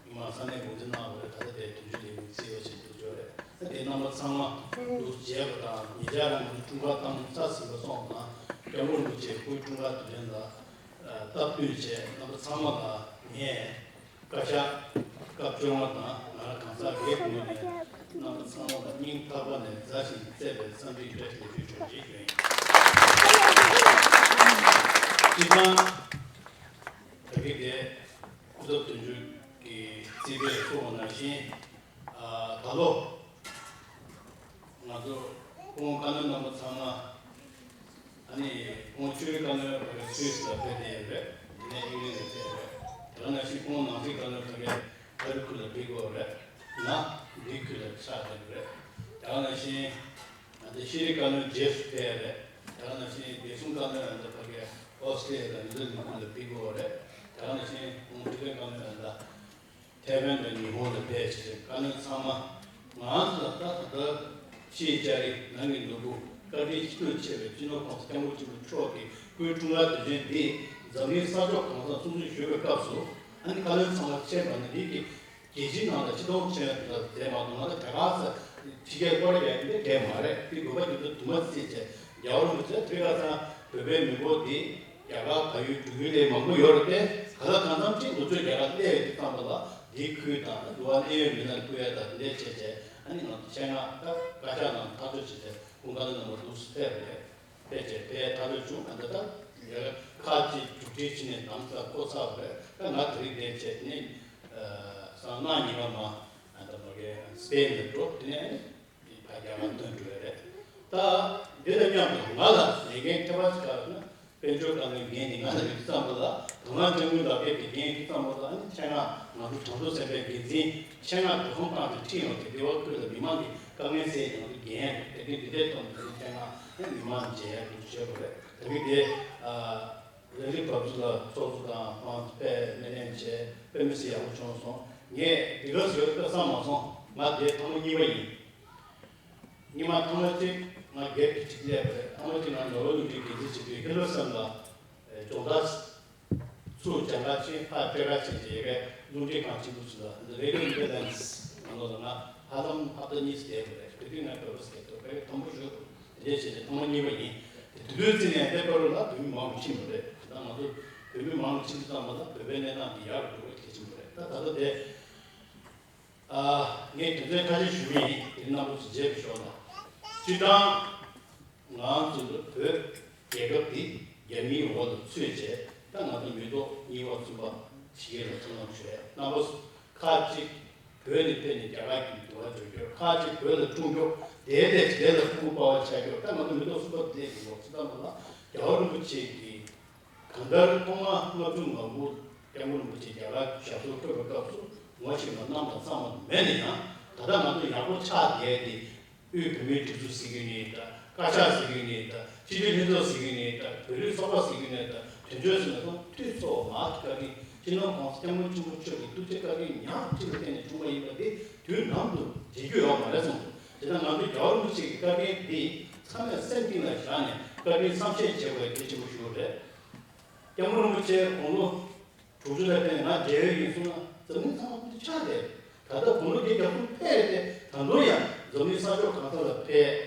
ཉི་མ་ས་གནས་འགོ་འཛིན་གནང་བ་རེད། ད་ལྟ་དེ་དོན་གཅོད་ལས་ཁུངས་སི་ཨི་ཨོ་ཅིག་ཏུ་འབྱོར་རེད། ད་དེ་རྣམ་པ་ཚང་མ་འདུ་བྱས་པ་དང་ཉེ་ཆར་རང་གི་འཁྲུངས་སྐར་བཏང་ས་ཟིན་པ་སོང་ཙང་སྐྱབས་མགོན་རིན་པོ་ཆེའི་སྐུའི་འཁྲུངས་སྐར་དུས་ཆེན་ལ་སྟབས་བསྟུན་བྱས་རྣམ་པ་ཚང་མ་ལ་ངས་བཀའ་ཤག་སྐབས་བཅོ་ལྔ་དང་ང་རང་གང་ཟག་སྒེར་གྱི་ངོས་ནས་རྣམ་པ་ཚང་མ་ལ་སྙིང་ཐག་པ་ནས་མཛའ་ཞིང་བརྩེ་བའི་འཚམས་འདྲི་བཀྲ་ཤིས་བདེ་ལེགས་ཞུ་རྒྱུ་ཡིན། སྤྱིར་བཏང་ད་གིན་དེ་སྐུ་ཚབ་དོན་གཅོད་ཀྱི་རྩིས་པས་གསུངས་པ་ནང་བཞིན། ཨ། ད་ལོ་ང་ཚོ་སྐུ་ངོ་བཀའ་བློན་རྣམ་པ་ཚང་མ། ཨ་ནི་སྐུ་ངོ་ཆོས་བཀའ་བློན་ཕ་གི་སུད་སི་ལ་ཕེབས་བསྡད་ཡོད་རེད། དེ་ནས་ཨིང་ལན་ལ་ཕེབས་ཡོད་རེད། དེ་ག་ནང་བཞིན་སྐུ་ངོ་ནང་སྲིད་བཀའ་བློན་ཕ་གི་ཨ་རི་ཁུལ་ལ་ཕེབས་ཀྱི་ཡོད་རེད། ང་འདི་ཁུལ་ལ་ཆགས་བསྡད་ཡོད་རེད། དེ་ག་ནང་བཞིན། ང་ཚོ་ཤེས་རིག་བཀའ་བློན་རྗེས་སུ་ཕེབས་རེད། དེ་ག་ནང་བཞིན་བདེ་སྲུང་བཀའ་བློན་ཨ་ནི་ཕ་གི་ཨོ་སི་ཀྲི་ལི་ཡ་དང་ནིའུ་ཛི་ལན་ཁུལ་ལ་ཕེབས་ཀྱི་ཡོད་རེད། དེ་ག་ནང་བཞིན་སྐུ་ངོ་འཕྲིན་ལས་བཀའ་བློན་ཨ་ནི་ཐའེ་ཝན་དང་ཉི་ཧོང་ལ་ཕེབས་བྱས་བཀའ་བློན་ཚང་མ་ང་ཚོ་ལ་ད་ད་ལྟ་ཤེས་བྱ་རིག་ནང་གི་ནོར་བུ་བཀའ་དྲིན་ཤིན་ཏུ་ཆེ་བའི་སྤྱི་ནོར་༸གོང་ས་༸སྐྱབས་མགོན་ཆེན་པོ་མཆོག་གི་སྐུའི་འཁྲུངས་སྐར་དུས་ཆེན་འདི་འཛམ་གླིང་ས་ཕྱོགས་གང་སར་སྲུང་བརྩི་ཞུ་བའི་སྐབས་སུ་ཨ་ནི་བཀའ་བློན་ཚང་མ་ཁྱེད་རང་ནི་འདི་གི་རྒྱལ་སྤྱིའི་ནང་ལ་ཆེ་མཐོང་ཅན་དུ་མཛད་མ་གཏོགས་ང་ཚོ་དེ་ག་ས་ཕྱི་རྒྱལ་སྐོར་ར་ཡག་འདི་གས་མ་རེད། དེ་དགོས་པ་རྒྱུ་མཚན་དུ་དུ་མ་བརྩིས་བྱས་རྒྱལ་བ་རིན་པོ་ཆེ་དེ་ག་ས་བོད་པའི་མི་འབོར་འདི་རྒྱ་གར་བལ་ཡུལ་འབྲུག་ཡུལ་ལས་མང་པོ་ཡོད་རེད་དེ། ག་ལ་གང་འཚམ་ཅིག་འུ་ཚོས་རྒྱ་གར་སླེབས་ཡོད་དུས་ཙམ་པ་ལ་འདིའི་ཁུལ་དང་འདུ་བ་གནས་ཡོད་མི་སྣ་སྐུ་ཡ་དང་འདི་འདྲས་བྱས་བྱས་ཨ་ནི་ང་ཚོ་ཆེད་མངགས་ད་བཀའ་ཤག་ནང་ཐག་གཅོད་བྱས་བྱས་སྐུ་མཁར་ནང་མ་འདུག་སེ་ཕེབས་རེད། ཕལ་ཆེར་ཕལ་ཐག་ཆོད་བྱུང་། ཨ་ད་ལྟ་ལས་ཀ་ཁག་ཅིག་མཇུག་སྒྲིལ་བྱས་ནས་དམ་ཚགས་འཁོར་ཚར་བ་རེད། ད་ང་དེ་རིང་འདིར་བྱས་ནས་ཨ་སང་གནངས་ཉི་མ་མ་ཨ་ད་མ་གི་སྤེན་ལ་འགྲོ། དེ་ནས་ཨ་ནི་ཕར་རྒྱ་གར་ཐོན་འགྲོ་ཡ་རེད། ད་འདི་དང་མཉམ་དུ་ང་ལ་ལས་འགན་ཁྱད་པར་ཅིག་ག་རེ་ན་དཔལ་འབྱོར་དཀའ་ངལ་འགན་དེ་ང་ལ་ཡོད་ཙམ་པ་ལ་དོ་སྣང་ཅན་ཀུན་ལག་པའི་དགེ་རྒན་ཡོད་ཙམ་པ་ལ་ཨ་ནི་ཆེད་མངགས་ང་ཚོ་དྲང་ཐོག་སེམས་པའི་འགན་འཛིན་ཆེད་མངགས་འགྲོ་སོང་བཏང་སྟེ་ཁྲིད་ཡོང་དེ་སྡེ་བ་ཁུལ་ལ་མི་མང་གི་དཀའ་ངལ་སེལ་ཡོང་དུས་འགན་རེད། དེ་དུས་འདི་འདྲའི་ཐོག་ནས་ཆེད་མངགས་ཨ་ནི་མི་མང་མཇལ་ཡ་དུ་བྱེད་དགོས་རེད། ད་གི་དེ་ཨ། ལས་རིགས་བབས་ཚུལ་ལ་ཚོགས་གཙོ་དང་ཁོང་ཚོ་དཔེ་སྣེ་ལེན་བྱས་དཔེ་མི་སྲིད་ཡག་པོ་བྱུང་སོང་། ངས་འདི་ག་ཟེར་བ་བསམ་མ་སོང་། ང་དེ་ཐེངས་མ་གཉིས་པ་ཡིན། སྔོན་མ་ཐེངས་མ་གཅིག་ང་སྒེར་གྱི་ཁྲིད་སླེབས་པ་རེད། ཐེངས་མ་གཅིག་ང་ནོར་ཝེ་གླིང་གི་འགན་འཛིན་བྱེད་དུས་ཧི་ལོ་སན་ལ་སྦྱོང་བརྡར་ཚུར་སྦྱང་བརྡར་ཕྱིན། ཕར་སྤྲད་ག་ཕྱིན་བྱས་ཡ་གའི་རླུང་འཕྲིན་ཁང་ཆེན་པོ་ཚོ་ལ་འདི་རེ་ཌི་ཡོ་ཨིན་ཌི་པེན་ཌེན་སི་ནང་ལོགས་ལ་ང་ཧ་ལམ་ཧབ་ཏ་གཉིས་བསྡད་པ་རེད། དེ་དུས་ང་བོད་པ་སྐད་ཐོག་དཔེ་དམ་པོ་ཞུ་དགོས། དེ་འདྲས་བྱས་ནས་ཐེངས་མ་གཉིས་པ་ཡིན། དེ་དུས་ཚོད་ནས་དེ་བར་ལ་བོད་མི་མང་རུ་ཕྱིན་པ་རེད། ད་ང་ཚོ་བོད་མི་མང་རུ་ཕྱིན་དུས་ཙམ་པ་ལ་བོད་པའི་གནས་སྟངས་འདི་ཡག་རུ་འགྲོ་བའི་གལ་ཆེན་པོ་རེད། ད་ད་ལྟ་དེ་ཨ་ངས་དོན་ཚན་ཁ་ཤས་ཞུ་གི་ཡིན། དེ་རྣམ་པ་ཚོ་མཇལ་བའི་ཞོར་ལ་སྤྱིར་བཏང་ང་ཚོ་བོད་རྒྱལ་ཁབ་འདི་རྒྱ་མིའི་འོག་ཏུ་ཚུད་བྱས་ད་ང་ཚོ་མི་ཐོག་གཉིས་པ་གསུམ་པ་ཞིག་ལ་ཐོན་ལམ་ཞུ་ཡས། རྣམ་པ་ཚོ་ཁག་ཅིག་བོད་ནས་ཕེབས་ནས་རྒྱ་གར་གྱི་འགྲོ་བ་འགྲོ་རྒྱུ། ཁག་ཅིག་བོད་ལ་འཁྲུངས་རྒྱུ། དེའི་ལས་དེ་ལ་ཕྲུ་གུ་པ་བ་ཆགས་རྒྱུ། ད་ང་ཚོ་མི་ཐོག་གསུམ་པ་དེ་ཡིན་ནོ་ཅི་ལྟ་མ་ལ་རྒྱལ་བ་རིན་པོ་ཆེ་གིས་གང་ལྟར་ཐོག་མར་ལྔ་བཅུ་ང་དགུ་སྐྱབས་མགོན་རིན་པོ་ཆེ་རྒྱ་གར་ཞབས་སོར་འཁོད་པའི་སྐབས་སུ་ངོ་ཤེས་པ་གནམ་དང་ས་མ་མེད་ན་ཡང་། ད་ལྟ་ང་ཚོ་ཡག་པོ་ཆགས་བསྡད་དེ་དབུས་བོད་མིའི་སྒྲིག་འཛུགས་ཟེར་གྱི་ནི་ད་བཀའ་ཤག་ཟེར་གྱི་ནི་ད་སྤྱི་འཐུས་ལྷན་ཚོགས་ཟེར་གྱི་ནི་ད་བོད་རིགས་ཚོགས་པ་ཟེར་གྱི་ནི་ད་དོན་གཅོད་ཟེར་ན་ད་འཐུས་ཚོགས་མང་གི་བཀའ་དྲིན། སྤྱི་ནོར་༸གོང་ས་༸སྐྱབས་མགོན་ཆེན་པོ་མཆོག་གི་ཐུགས་རྗེ་བཀའ་དྲིན་ཉག་གཅིག་ལ་བརྟེན་ནས་བྱུང་བ་ཡིན་པ་འདི་དུས་ནམ་དུ་བརྗེད་རྒྱུ་ཡོད་མ་རེད་གསུངས་འདུག་དེ་ལྟར་ང་ཚོའི་རྒྱལ་བ་རིན་པོ་ཆེ་གི་བཀའ་དྲིན་འདི་ཚང་མས་སེམས་གཏིང་ལ་བཞག་ནས་བཀའ་དྲིན་བསམ་ཤེས་བྱེད་དགོས་གལ་ཆེན་པོ་ཞིག་རེད། སྐྱབས་མགོན་རིན་པོ་ཆེ་དགུང་ལོ་དྲུག་ཅུ་ལ་ཕེབས་ནས་ང་མཇལ་ཡོད་ཡིན་གསུངས་ན་འཛམ་གླིང་ཚང་མ་ཁོང་ཚོ་ཆགས་བསྡད་རེད། ད་ལྟ་དགུང་ལོ་བརྒྱད་བརྒྱ་གསུམ་ཕེབས་རེད་དེ་ད་དུང་ཡང་འཛམ་གླིང་ས་ཕྱོགས་གང་ས་ལ་ཕེབས། དེ་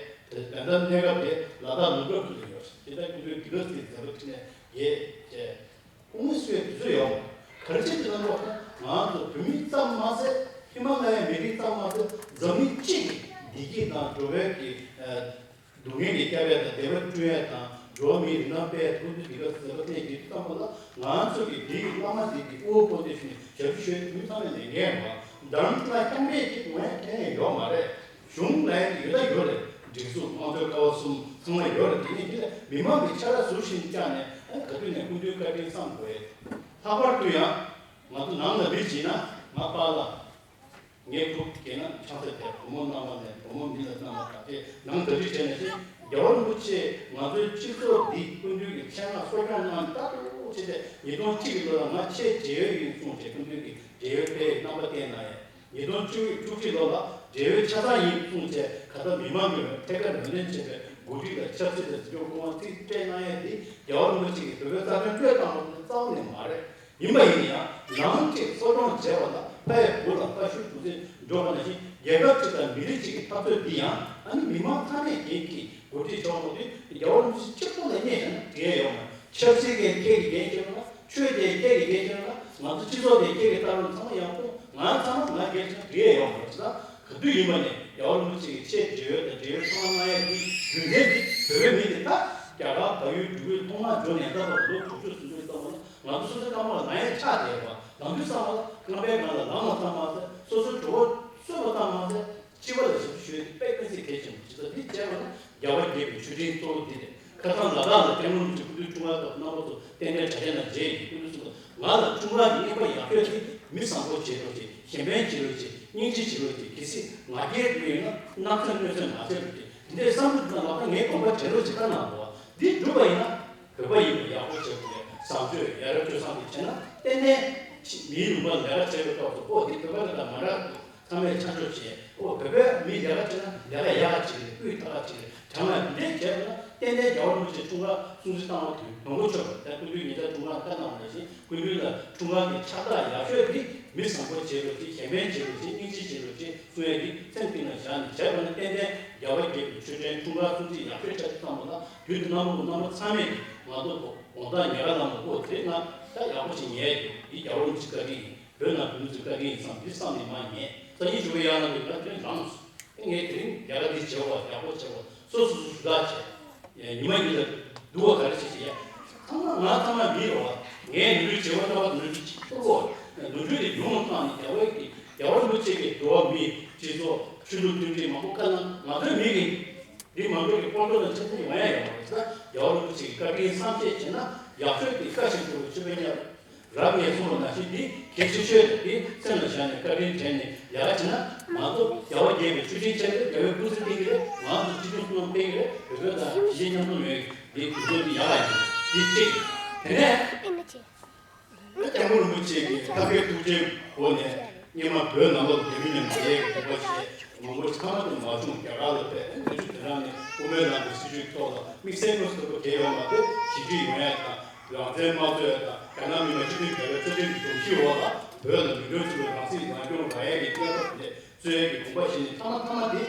ད་ལྟ་གནས་སྐབས་དེ་ལ་དྭགས་ལུང་དཀར་ཁུལ་དུ་ཡོད་རེད། དེ་ལྟར་ཁོང་ཚོས་འདི་ག་ཚོད་མཛད་པ་ཁྲིད་ནས་རྒྱས་བྱས། དབུ་མའི་སྲོལ་དེ་ཚོ་ཡོད་མ་རེད། ག་རེ་བྱས་དེ་ལ་ལོག་ན་ང་ཚོ་བོད་མི་ཙམ་མ་ཟད་ཧི་མ་ལ་ཡའི་མི་རིགས་ཙམ་མ་ཟད་འཛམ་གླིང་སྤྱི་གི་བདེ་སྐྱིད་དང་འགྲོ་བའི་གི་ཨ། སྡུག་བསྔལ་གྱི་བསྐྱབ་ཡས་དང་བདེ་བ་བསྐྲུན་ཡས་དང་འགྲོ་བ་མིའི་རིན་ཐང་སྤེལ་ཡས་ཐུགས་འདུན་འདི་ག་ཟེར་བ་གནས་ཀྱི་ཙམ་པ་ལ་ང་ཚོ་གི་འདི་ཡི་བླ་མ་འདི་གི་དབུ་བོ་དེ་ཞུ་ནས་ཞབས་ཞུ་ཞུ་ཡས་དུས་ཚང་མས་ལས་འགན་ཡོད་པ། རྡ་རམ་ས་ལ་རྐྱང་པས་ཀྱི་ངོས་འཐེན་ཡས་ཡོད་མ་རེད། གཞུང་ལ་ཡང་ཡོད་ད་ཡོད་རེད། སྒྲིག་འཛུགས་དམངས་གཙོའི་ཀ་བ་གསུམ་ཚང་མ་ཡོད་རེད། དེ་ནས་འདི་ལ་མི་མང་གི་ཕྱག་ར་ཟུར་བཞིན་བཅག་ནས་ཨ་ག་དུས་ནས་སྐུ་མདུན་བཀའ་དྲིན་བསམ་དགོས། ལྷག་པར་དུ་ཡང་ང་ཚོ་ནང་ལ་མི་བྱིན་ན་ང་པཱ་ལགས། ངའི་ཕྲུ་གུ་སྐྱེས་ན་ཆང་ས་དེ་བུ་མོ་རྣམ་པ་ནས་བུ་མོ་མི་ལ་རྣམ་པ་དག་དེ་ནང་ག་རེ་བྱས་ནས་ཤེས། རྒྱལ་བ་རིན་པོ་ཆེ་ང་ཚོའི་སྤྱི་ཚོགས་འདི་སྐུ་མདུན་གྱི་ཆེད་མངགས་གསོ་སྐྱོང་གནང་ད་དུ་ ཆེ་ཏེ་ཉིས་སྟོང་གཅིག་གི་ལོ་ལ་ང་ཆེས་བགྲེས་ཡོལ་ཡིན་གསུངས་བྱས་སྐུ་མདུན་གྱིས་བགྲེས་ཡོལ་ཕེབས་རྣམ་པ་བསྟན་གནང་ཡས། ཉིས་སྟོང་བཅུ་བཅུ་གཅིག་ལོ་ལ་བགྲེས་ཡོལ་ཆ་ཚང་ཡིན་གསུངས་བྱས་ག་ད་མི་མང་གི་ཐད་ཀར་ངོས་ལེན་བྱས་པའི་འགོ་ཁྲིད་ལ་ཆབ་སྲིད་དང་འཛིན་སྐྱོང་སྐུ་དབང་ཚིག་སྤྲད་གནང་ཡས་འདི་རྒྱལ་བ་རིན་པོ་ཆེ་གིས་བོད་པའི་རྩ་དོན་བློས་བཏང་བ་རྩ་བ་ནས་མ་རེད། ཡིན་པ་ཡིན་ཡང་ནང་གཅིག་གསོ་སྐྱོང་བྱས་པ་ལ་ཕ་ཡི་བུ་ལ་ཕ་ཤུལ་དུ་ཚེ་འཇོག་པ་ནང་བཞིན་རྒྱལ་ཁབ་གཅིག་དང་མི་རིགས་གཅིག་གི་འཐབ་རྩོད་འདི་ཡང་ཨ་ནི་མི་མང་ཚང་མས་འགན་འཁྱེར་འགོ་ཁྲིད་ཆགས་མ་དུས་རྒྱལ་བ་རིན་པོ་ཆེ་གཅིག་པོ་ལ་བསྙད་བཞག་ན་འགྲིག་ཡ་ཡོད་མ་རེད། ཆབ་སྲིད་ཀྱི་ཁྱེད་ཀྱི་འགན་འཁྱེར་ན་ཆོས་ཀྱི་ཁྱེད་ཀྱི་འགན་འཁྱེར་ན་ང་ཚོ་སྤྱི་ཚོགས་ཀྱི་ཁྱེད་ཀྱི་ལྟ་བ་ཚང་མ་ཡག་པོ་ང་ཚང་མ་ང་འགན་འཁྱེར་འགྲིག་ཡ་ཡོད་མ་རེད། ད་ག་དུས་ཡིན་པ་ནས་རྒྱལ་བ་རིན་པོ་ཆེ་གི་ཆེས་བགྲེས་ཡོལ་དང་བགྲེས་ཡོལ་ཚང་མ་གནང་ཡ་གི་རྒྱུ་མཚན་འདི་བོད་པའི་མི་དེ་ད་རྒྱ་གར་བལ་ཡུལ་འབྲུག་ཡུལ་ཐོག་མར་འབྱོར་ནས་ད་བར་ལོ་དྲུག་ཅུ་སུམ་ཅུ་ཙམ་པ་ལ། ང་ཚོ་སོ་སོའི་རྐང་པ་ལ་ལངས་ཡས་ཆགས་བསྡད་པ་ལངས་དུས་ཙམ་པ་ལ་རྐང་པའི་སྒང་ལ་ལངས་པ་ཙམ་མ་ཟད་སོ་སོའི་གྲོད་ཁོག་གསོས་པ་ཙམ་མ་ཟད་སྤྱི་པ་ལ་ཞབས་ཞུ་ཞུ་ཡས་དེ་དཔེ་ཀུན་གཟིགས་གལ་ཆེན་པོ་ཇི་ལྟར་འདི་བྱས་པ་ན་རྒྱལ་བ་དགྱེས་པའི་མཆོད་སྤྲིན་གཙོ་བོ་འདི་རེད། ཁ་སང་ལ་དྭགས་ལ་སྐྱབས་མགོན་རིན་པོ་ཆེ་སྐུ་མདུན་འཁྲུངས་སྐར་སྐབས་རྣམ་པ་ཚོ་རྟེན་འབྲེལ་གྲ་རྒྱས་ནང་མཇལ་ཡིན། སྐུ་མདུན་གསུངས་པ་ང་ལ་འཁྲུངས་སྐར་གྱི་རྔན་པ་ཡག་ཤོས་དེ་མི་བཟང་པོ་བྱེད་རོགས་བྱེད། གཞན་ཕན་བྱེད་རོགས་བྱེད། སྙིང་རྗེ་བྱེད་རོགས་བྱེད། གལ་སྲིད་ང་རྒྱལ་དུ་ཡོད་ན་སྣང་ཚ་གནོད་འཚེ་མ་བྱེད་རོགས་བྱེད། དེ་འདྲའི་བསམ་བློ་བཏང་ལ་ད་ངའི་དགོངས་པ་དྲན་རོགས་བྱེད་ད་གནང་དགོས། འདི་འགྲུབ་པ་ཡིན་ན། བོད་པ་ཡིན་པ་ཡག་པོ་བྱེད་དགོས་པའི་བཟང་སྤྱོད་ཡ་རབས་སྤྱོད་བཟང་དེ་བྱས་ན་ཏན་ཏན་མིའི་ལུང་པར་ལས་ཀ་བྱེད་པའི་སྐབས་སུ་ཨོ་འདི་བོད་པ་རེད་ད་མ་རེད་འདུག་ཚང་མས་ཆ་འཇོག་བྱེད། ཨོ་བོད་པའི་མིས་ལས་ཀ་བྱེད་ན་ལས་ཀ་ཡག་ག་བྱེད་རེད། སྤུས་དག་ག་བྱེད་རེད། དྲང་ང་འདི་འདྲས་བྱས་པ་ན་ཏན་ཏན་རྒྱལ་བ་རིན་པོ་ཆེ་འཁྲུངས་སྐར་སྲུང་བརྩི་བཏང་བ་དེ་ནོར་འཁྲུལ་ཆོག་པ་རེད། སྐུ་མདུན་ཉེ་ཆར་འཁྲུངས་སྐར་བཀའ་གནང་བ་ནང་བཞིན་སྐུ་མདུན་ལ་འཁྲུངས་སྐར་གྱི་ཕྱག་རྟགས་ཡག་ཤོས་དེ་མི་བཟང་པོ་བྱེད་རོགས་བྱེད། གཞན་ཕན་བྱེད་རོགས་བྱེད། སྙིང་རྗེ་བྱེད་རོགས་བྱེད། གསུང་ཡས་ཀྱི་སེམས་གཏིང་ལ་བཞག་ནས་བྱས་པ་ན་ཏན་ཏན་རྒྱལ་བ་དགྱེས་པའི་མཆོད་སྤྲིན་འཁྲུངས་སྐར་སྲུང་བརྩི་ཡག་ཤོས་ཆགས་ཀྱི་ཙམ་པ་ལ་དུས་དེ་རྣམ་པ་ཚོ་རྣམ་པ་ཚང་མས་ཀྱིས་ང་ཚོ་གོ་དགོང་དག་ཉལ་ཁ་ལངས་པ་ཨོ་དེ་ང་ད་ཡག་པོ་ཞིག་ཉལ་ཡོད། འདི་རྒྱལ་བ་རིན་པོ་ཆེའི་བཀའ་དྲིན་ཡིན། བོད་ནང་བོད་མི་ཚོའི་བཀའ་དྲིན་ཡིན་བསམ་འདི་བསམ་ནས་མ་ཉལ། སང་ཉིན་ཞོགས་པ་ཡར་ལངས་དུས་ང་དོན་ལངས་སོང་། ངས་དེ་རིང་ལས་ཀ་འདི་བྱེད་དགོས། ཡག་པོ་བྱེད་དགོས། སོ་སོ་སོ་ཞུ་དག་བྱས། ཉི་མ་ཉིན་ལ་སྡུག་པ་ག་རེ་བྱེད་ཅེས་ཡ། ཚང་མ་ང་ཚང་མ་མི་རེད་བ། ངས་ནོར་འཁྲུལ་བྱེད་པ་ལྟ་བ་ནོར་འཁྲུལ་བྱེད་ཐུབ་བོ། ནོར་འཁྲུལ་དེ་ཡོང་བཏང་ནས་རྒྱལ་བའི་གི་རྒྱལ་བ་རིན་པོ་ཆེ་གི་འགྲོ་བ་མི་སྤྱི་ཚོགས་ཆོས་ལུགས་མཐུན་སྒྲིལ་མང་པོ་བཀའ་གནང་། ང་ཚོའི་མི་གི་འདི་མ་འགྲོ་གི་སྤོང་འགྲོ་དང་ཆ་ཚང་ཡོང་ཡ་ཡོད་མ་རེད་ཟེར། རྒྱལ་བ་རིན་པོ་ཆེ་གི་བཀའ་དྲིན་བསམ་ཤེས་བྱས་ན་ཡག་ཤོས་དེ་བཀའ་བཞིན་སྒྲུབ་པའི་མཆོད་པའི་ཉར། རབ་ངས་གསུངས་པ་ནང་བཞིན་འདི་གལ་ཆེ་ཤོས་དེ་སེམས་ལ་བཞག་ནས་བཀའ་དྲིན་དྲན་ནས་ལས་ཀ་བྱེད་ན་ང་ཚོ་རྒྱལ་བ་དགྱེས་པའི་མཆོད་སྤྲིན་ཆེ་རེད། རྒྱལ་བའི་སྐུ་ཚེ་བརྟན་གྱི་རེད། ང་ཚོ་སྤྱི་ཚོགས་སུ་ཡང་བརྟན་གྱི་རེད། བོད་བོད་དང་ཞི་བདེ་མཉམ་གསུམ་ཡོང་གི་འདི་དུས་ཚོད་འདི་ཡག་ལ་ཡིན་འདི་གཅིག་དེ་ནས་སྐྱབས་མགོན་རིན་པོ་ཆེ་གི་ཐབས་མཁས་ཐུགས་རྗེའི་སྒོ་ནས་སྔོན་མ་བོད་ནང་ལོགས་རྒྱ་མི་མཉམ་འབྲེལ་གྱི་དགོངས་པ་བཞེས་མང་པོ་ཚང་མ་དུ་མ་བྱུང་རྒྱ་གར་ལ་ཕེབས། དེ་ཚོ་དེ་རང་ནས་དབུ་མའི་ལམ་གྱི་སྲིད་བྱུས་ཐོག་ལ་དམིགས་བསལ་དངོས་སུ་དོ་ཁུར་གལ་ཡོད་མ་རེད། ཞི་འགྲིག་ཡོང་ཡ་དང་། རང་བཙན་དམངས་གཙོའི་དང་རྒྱ་ནག་མི་དམངས་སྤྱི་མཐུན་རྒྱལ་བའི་རྩ་ཁྲིམས་ཀྱི་སྒྲོམ་གཞིའི་འོག་ལ་བོད་ལ་མི་འགྲོ་ཚུལ་རང་སྲིད་རང་སྐྱོང་རག་ཡས་ཀྱི་གནས་བབ་དེ་འདྲ་བཟོ་ཡས་ཀྱི་དགོངས་པ་བཞེས་ནས་ཐ་མ་ཐ་མ་དེ་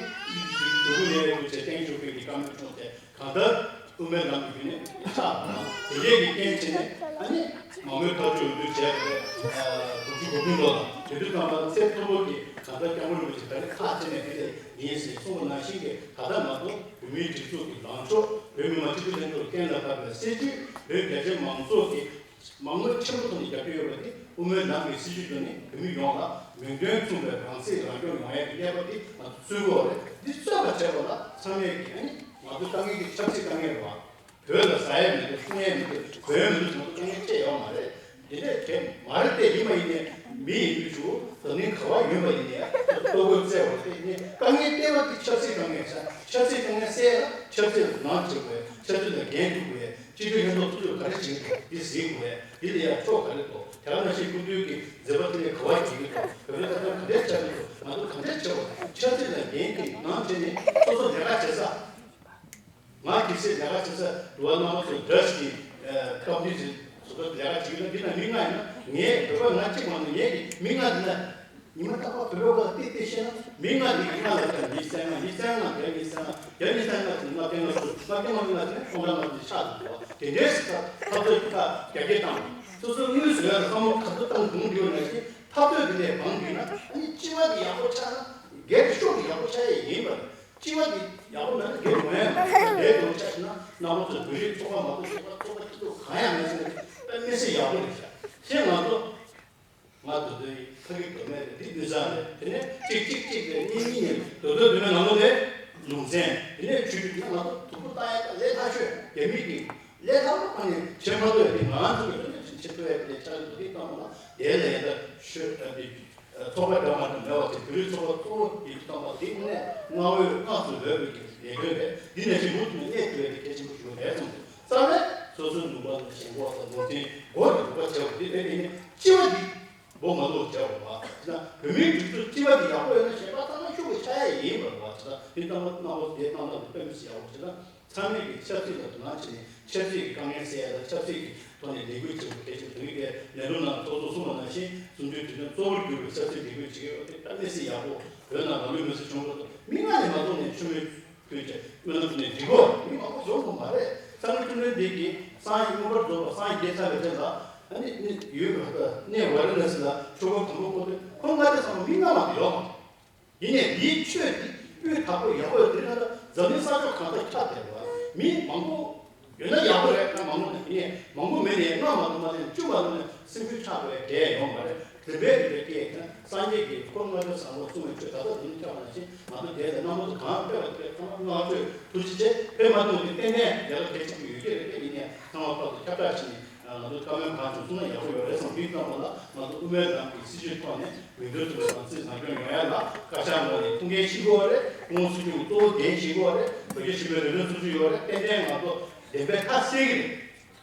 འདུག་ནས་ཡོད་ཚེ་བསྟན་ཆོས་ཀུན་གྱི་བཀའ་མོལ་བྱུང་སྟེ་གང་ལྟར་དབུ་མའི་ལམ་གྱི་བརྒྱུད་ནས་ཆགས་པ་དེ་ཡས་ཀྱི་རྐྱེན་བྱས་ནས་ཨ་ནི་མང་མོས་ཐག་གཅོད་འོས་བསྡུ་བྱས་པ་རེད། དགུ་བཅུ་གོ་བདུན་ལོ་ལ་དེ་དུས་ཙམ་པ་ཚེ་མཐོན་པོ་གི་གང་ལྟར་སྐྱབས་མགོན་རིན་པོ་ཆེ་ད་རེས་ཁག་ཆེ་ནས་དེ་ལས་ཡིན་ཟེར་གསུངས་པ་ནང་བཞིན་གྱི་ད་ལྟ་ང་ཚོ་བོད་མིའི་སྒྲིག་འཛུགས་ཀྱི་ལངས་ཕྱོགས། བོད་མི་མང་སྤྱི་འཐུས་ལྷན་ཚོགས་གཏན་ལ་ཕབ་པའི་སྲིད་བྱུས། བོད་རྒྱ་ཆེ་མང་ཚོགས་ཀྱིས་མང་མོས་ཆེན་པོ་ཐོག་ནས་རྒྱབ་སྐྱོར་ཡོད་པ་དེ་དབུ་མའི་ལམ་གྱི་སྲིད་བྱུས་བརྒྱུད་ནས་བོད་མི་ཡོངས་ལ་མིང་དོན་མཚུངས་པའི་རང་སྲིད་རང་སྐྱོང་ཡོང་ཡས་ཀྱི་གནས་བབ་དེ་ང་ཚོ་རྩོད་དགོས་པ་རེད། འདི་རྩོད་པ་བྱས་པ་ལ་ཚང་མས་ཀྱིས་ཨ་ནི་ང་ཚོ་དཀའ་ངལ་གྱི་ཆབ་སྲིད་དཀའ་ངལ་རེད་བ། བོད་ལ་ཟ་ཡས་མི་འདུག་འཐུང་ཡས་མི་འདུག་གོན་ཡས་མི་འདུག་ང་ཚོ་དཀའ་ངལ་སྤྲད་ཡོད་མ་རེད། དེ་འདྲས་དེ་མ་རེད་དེ་ཡིན་པ་ཡིན་ནའི་མི་ཡིན་དུས་ཞུ་འཛམ་གླིང་ག་བ་ཡོད་པ་ཡིན་ནའི་ལྟོ་གོས་བཙལ་བ་དེ་ནི་དཀའ་ངལ་སྟེར་བ་དེ་ཆབ་སྲིད་དཀའ་ངལ་ཆ་ཆབ་སྲིད་དཀའ་ངལ་སེལ་ལ་ཆབ་སྲིད་ལ་ནང་བྱེད་དགོས། ཆབ་སྲིད་ལ་འགན་འཁུར་དགོས། སྤྱི་འཐུས་ལྷན་ཚོགས་ཐུགས་ཁུར་ག་རེ་བྱེད་དགོས། འདི་ཟིན་དགོས། འདི་ལ་ཡང་ཕྱོགས་ག་རེ་འདུག་དེ་ག་ནང་བཞིན་སྐུ་མདུན་གྱི་མཛད་པ་དེ་ནས་ག་བ་བྱེད་ཀྱི་འདུག་བོད་པའི་ས་ཁྲ་ག་འདྲས་ཆགས་ཀྱི་འདུག་ང་ཚོ་ག་འདྲས་བྱེད་དགོས། ཆབ་སྲིད་ལ་འགན་འཁུར་ནང་བྱས་ནས་སོ་སོ་ལས་ཀ་བྱེད་ས། ང་གལ་སྲིད་ལས་ཀ་བྱེད་ས་འགྲོ་བ་རྣམ་པ་ཚོ་འདྲ་ཞིག་གི་སྐབས་འདི་ཚོ་སོ་སོ་ལས་ཀ་བྱེད་ཀྱི་ན་འདི་ན་མི་ལྔ་ཡིན་ན་ངས་བོད་པ་ང་གཅིག་མ་གཏོགས་ངས་ཀྱི་མི་ལྔ་འདི་ན་ཉི་མ་རྟག་པར་བོད་པ་ལ་ཏིག་ཏིག་བཤད་ན་མི་ལྔ་འདི་ཡིན་ན་ལ་ཀྱང་མི་བཙན་ལྔ་མི་བཙན་ལྔ་བརྒྱ་མི་བཙན་ལྔ་བརྒྱ་མི་བཙན་ལྔ་དེ་ལྔ་བརྒྱ་ལྔ་བཅུ་ལྔ་བརྒྱ་ལྔ་བཅུ་ལྔ་དེ་ནས་སྟོང་ཕྲག་ལྔ་བཅུ་ཆགས་འདུག་དེ་འདྲའི་སྲིད་ཁ་འཐབ་རྩོད་ཀྱི་ཁ་རྒྱ་སྐྱེད་བཏང་སོ་སོའི་དངུལ་བཟོ་ཡ་ལ་བསམ་བློ་ག་ཚོད་བཏང་གོང་འདི་བ་ནང་བཞིན་འཐབ་རྩོད་འདི་ལས་བང་འདི་ན་ཨ་ནི་སྤྱི་བ་འདི་ཡག་པོ་ཆགས་ན་སྒེར་གྱི་ཕྱོགས་འདི་ཡག་པོ་ཆགས་ཡ་ཡིན་པ་རེད། སྤྱི་བ་འདི་ཡག་པོ་མེད་ན་སྒེར་ངོས་ཡང་མེད། ལས་དོན་ཆ་བཞག་ན་རྣམ་པ་ཚོས་བོད་རིགས་ཚོགས་པ་མ་གཏོགས་ཚོགས་པ་ཚོགས་པ་སྐྱིད་སྡུག་གང་ཡང་མེད་ཟེར་ནས་དཔེ་མི་སྲིད་ཡག་པོ་རེད་ཤག་ཤེས་ང་ཚོ་ང་དོ་དོའི་ཕ་གི་དོ་མེད་རེད། འདི་དུས་སང་རེད། དེ་ནས་གཅིག་གཅིག་གཅིག་རེད། གཉིས་གཉིས་ཡིན། དོ་དོ་དོ་མེད་ནང་ལོ་རེད། ལུང་ཚན་དེ་ནས་ཆུ་ཆུ་དེ་ང་ཚོ་དུག་པོ་བཏང་ཡ་ལས་སླ་ཤོས་རྒྱ་མི་གི་ལས་སླ་པོ་ཁོ་ནས་བྱེད་མ་ཐུབ་ཡ་དེ་ང་ཚོ་གི་ལོ་ནས་བྱེད་ཐུབ་ཡ་དེ་ཆ་རེ་དོ་དེ་བཏང་བ་ན་དེ་ལས་ཡ་ད་ཤོད་ཨ་དེ། ཚོགས་པ་འདྲ་མ་འདྲ་མེད་པ་དེ་བོད་རིགས་ཚོགས་པ་གཙོ་བོ་ཡིན་གྱི་བཏང་བ་དེ་དངོས་གནས་མངའ་འོས་མངའ་གསོལ་འོས་པའི་ལས་དོན་རེད། འདི་ནང་བཞིན་མུ་མཐུད་ནས་གནས་ཐུབ་ཡ་དེ་གལ་ཆེན་པོ་ཞིག་རེད་གསུངས་འདུག་རྩ་བའི་ སོ་སོའི་ལུང་པ་ལ་ཞེན་ཁོག་དང་ནོར་འཛིན་སྒོ་ནས་སྒོ་བྱས་པ་དེ་ལས་དེ་ནས་སྤྱི་བ་འདི་སྦོ་མ་ལོག་བྱས་པ་བ། དེ་ན་བོད་མིའི་སྒྲིག་འཛུགས་སྤྱི་བ་འདི་ཡག་པོ་ཡོད་ན་གཞན་པ་ཚང་མ་ཤུགས་ཀྱི་ཆག་ཡ་ཡིན་པ་བ། དེ་ན་མི་ཚང་མ་སྣང་བ་དེ་སྣང་དག་དེ་དཔེ་མི་སྲིད་ཡག་པོ་བྱས་ན། ཚང་མས་ཀྱི་ཆབ་སྲིད་ལ་དོ་སྣང་བྱས་ནས་ཆབ་སྲིད་ཀྱི་དཀའ་ངལ་སེལ་ཡ་དང་ཆབ་སྲིད་ཀྱི་ཐོག་ནས་ལས་འགུལ་བྱེད་དགོས་གལ་ཆེ་བ་དེ་རིང་དེ་ལས་དོན་ནང་ཚོགས་གཙོ་གསུངས་པ་ནང་བཞིན་གསུམ་བཅུའི་དུས་སྟོན་གཙོ་བོར་གྱུར་པའི་ཆབ་སྲིད་ལས་འགུལ་བྱེད་ཀྱི་ཡོད་དེ་ད་གནས་ཚུལ་ཡག་པོ། བོད་ནང་ནང་ལུས་མི་སེར་བྱུང་བ་དང་མི་ལྔ་ནས་མ་གཏོགས་ནས་ཆུ་མོའི་ཐོན་བྱས་སྨོན་ལམ་ཐོག་ནས་འགྲིག་གོ། མི་མང་པོ་འབྱོར་དགོས་མ་རེད། ཚང་མ་ཁྲིམས་དཔོན་འདི་གིས་སངས་རྒྱས་མངོན་པར་རྫོགས་པ་སངས་རྒྱས་བསགས་པའི་རྗེས་ལ་ཨ་ནི་ཡུལ་གནས་ཝཱ་ར་ཎ་སི་ལ་ཆོས་འཁོར་དང་པོ་བསྐོར་དུས་ཁོང་ལྔ་བརྒྱ་ཚང་མ་མི་ལྔ་མ་གཏོགས་ཡོད་མ་རེད། ཡིན་ནའི་འདིའི་ཆོས་འདི་སྤུས་དག་པོ་ཡག་པོ་ཡོད་དེ་ལ་འཛམ་གླིང་ས་ཕྱོགས་གང་སར་ཁྱབ་བསྡད་པ་མི་མང་པོ་ཡོད་ན་ཡག་པོ་རེད། ད་མང་པོ་ནས་ཡིན་ནའི་མང་པོ་མེད་ནའི་ལྔ་མ་གཏོགས་མ་ནས་བཅུ་མ་གཏོགས་ནས་སེམས་འགུལ་ཆགས་པའི་གྲས་ཡོད་མ་རེད། དེ་འདྲའི་རིགས་ལ་སྐྱེས་ན་སངས་རྒྱས་ཀྱིས་འཁོར་ལྔ་སྡེ་བཟང་པོ་གསུངས་པའི་ཆོས་ད་ལྟ་འདི་ནས་ཁྱབ་པ་ནང་བཞིན་ང་ཚོ་འདས་པའི་རྣམ་པ་ཚོ་གང་ཕེབས་པ་དེ་ཚང་མ་བསྔགས་བརྗོད་ཐུགས་རྗེ་ཆེ་ཕེབས་མ་ཐུབ་དེ་ཏན་ཏན་ལས་ཀ་གལ་ཆེན་པོ་ཡོད་ཀྱི་རེད། དེ་ཡིན་ནའི་ཚང་མ་ཕར་ཚུར་ཁྱབ་བསྒྲགས་བྱས་ནས་ང་ཚོ་བཀའ་མོལ་གང་བྱུང་གསུང་ན་ཡག་པོ་ཡོད་རེད་བསམ། དེའི་ཐོག་ལ་ང་ཚོ་དབུ་མའི་ལམ་གྱི་སྲིད་བྱུས་ཐོག་ནས་མི་འདོད་ཚུལ་དང་རྩིས་བཟང་སྐྱོང་ཡོང་ཡ་ལ་བཀའ་ཤག་ངོས་ནས་ཐུགས་འགན་བཞེས་དགོས་རེད། སྐུ་ངོ་སྲིད་སྐྱོང་གཙོ་བོ་འགན་བཞེས་དགོས་རེད། བོད་རྒྱ་ཆེན་པོའི་རེ་འདུན་སོ་སོ་ཡོད་རེད། ཏན་ཏན་ང་ཚོ་བདེན་པའི་མཐའ་གསལ་གྱི་རེད།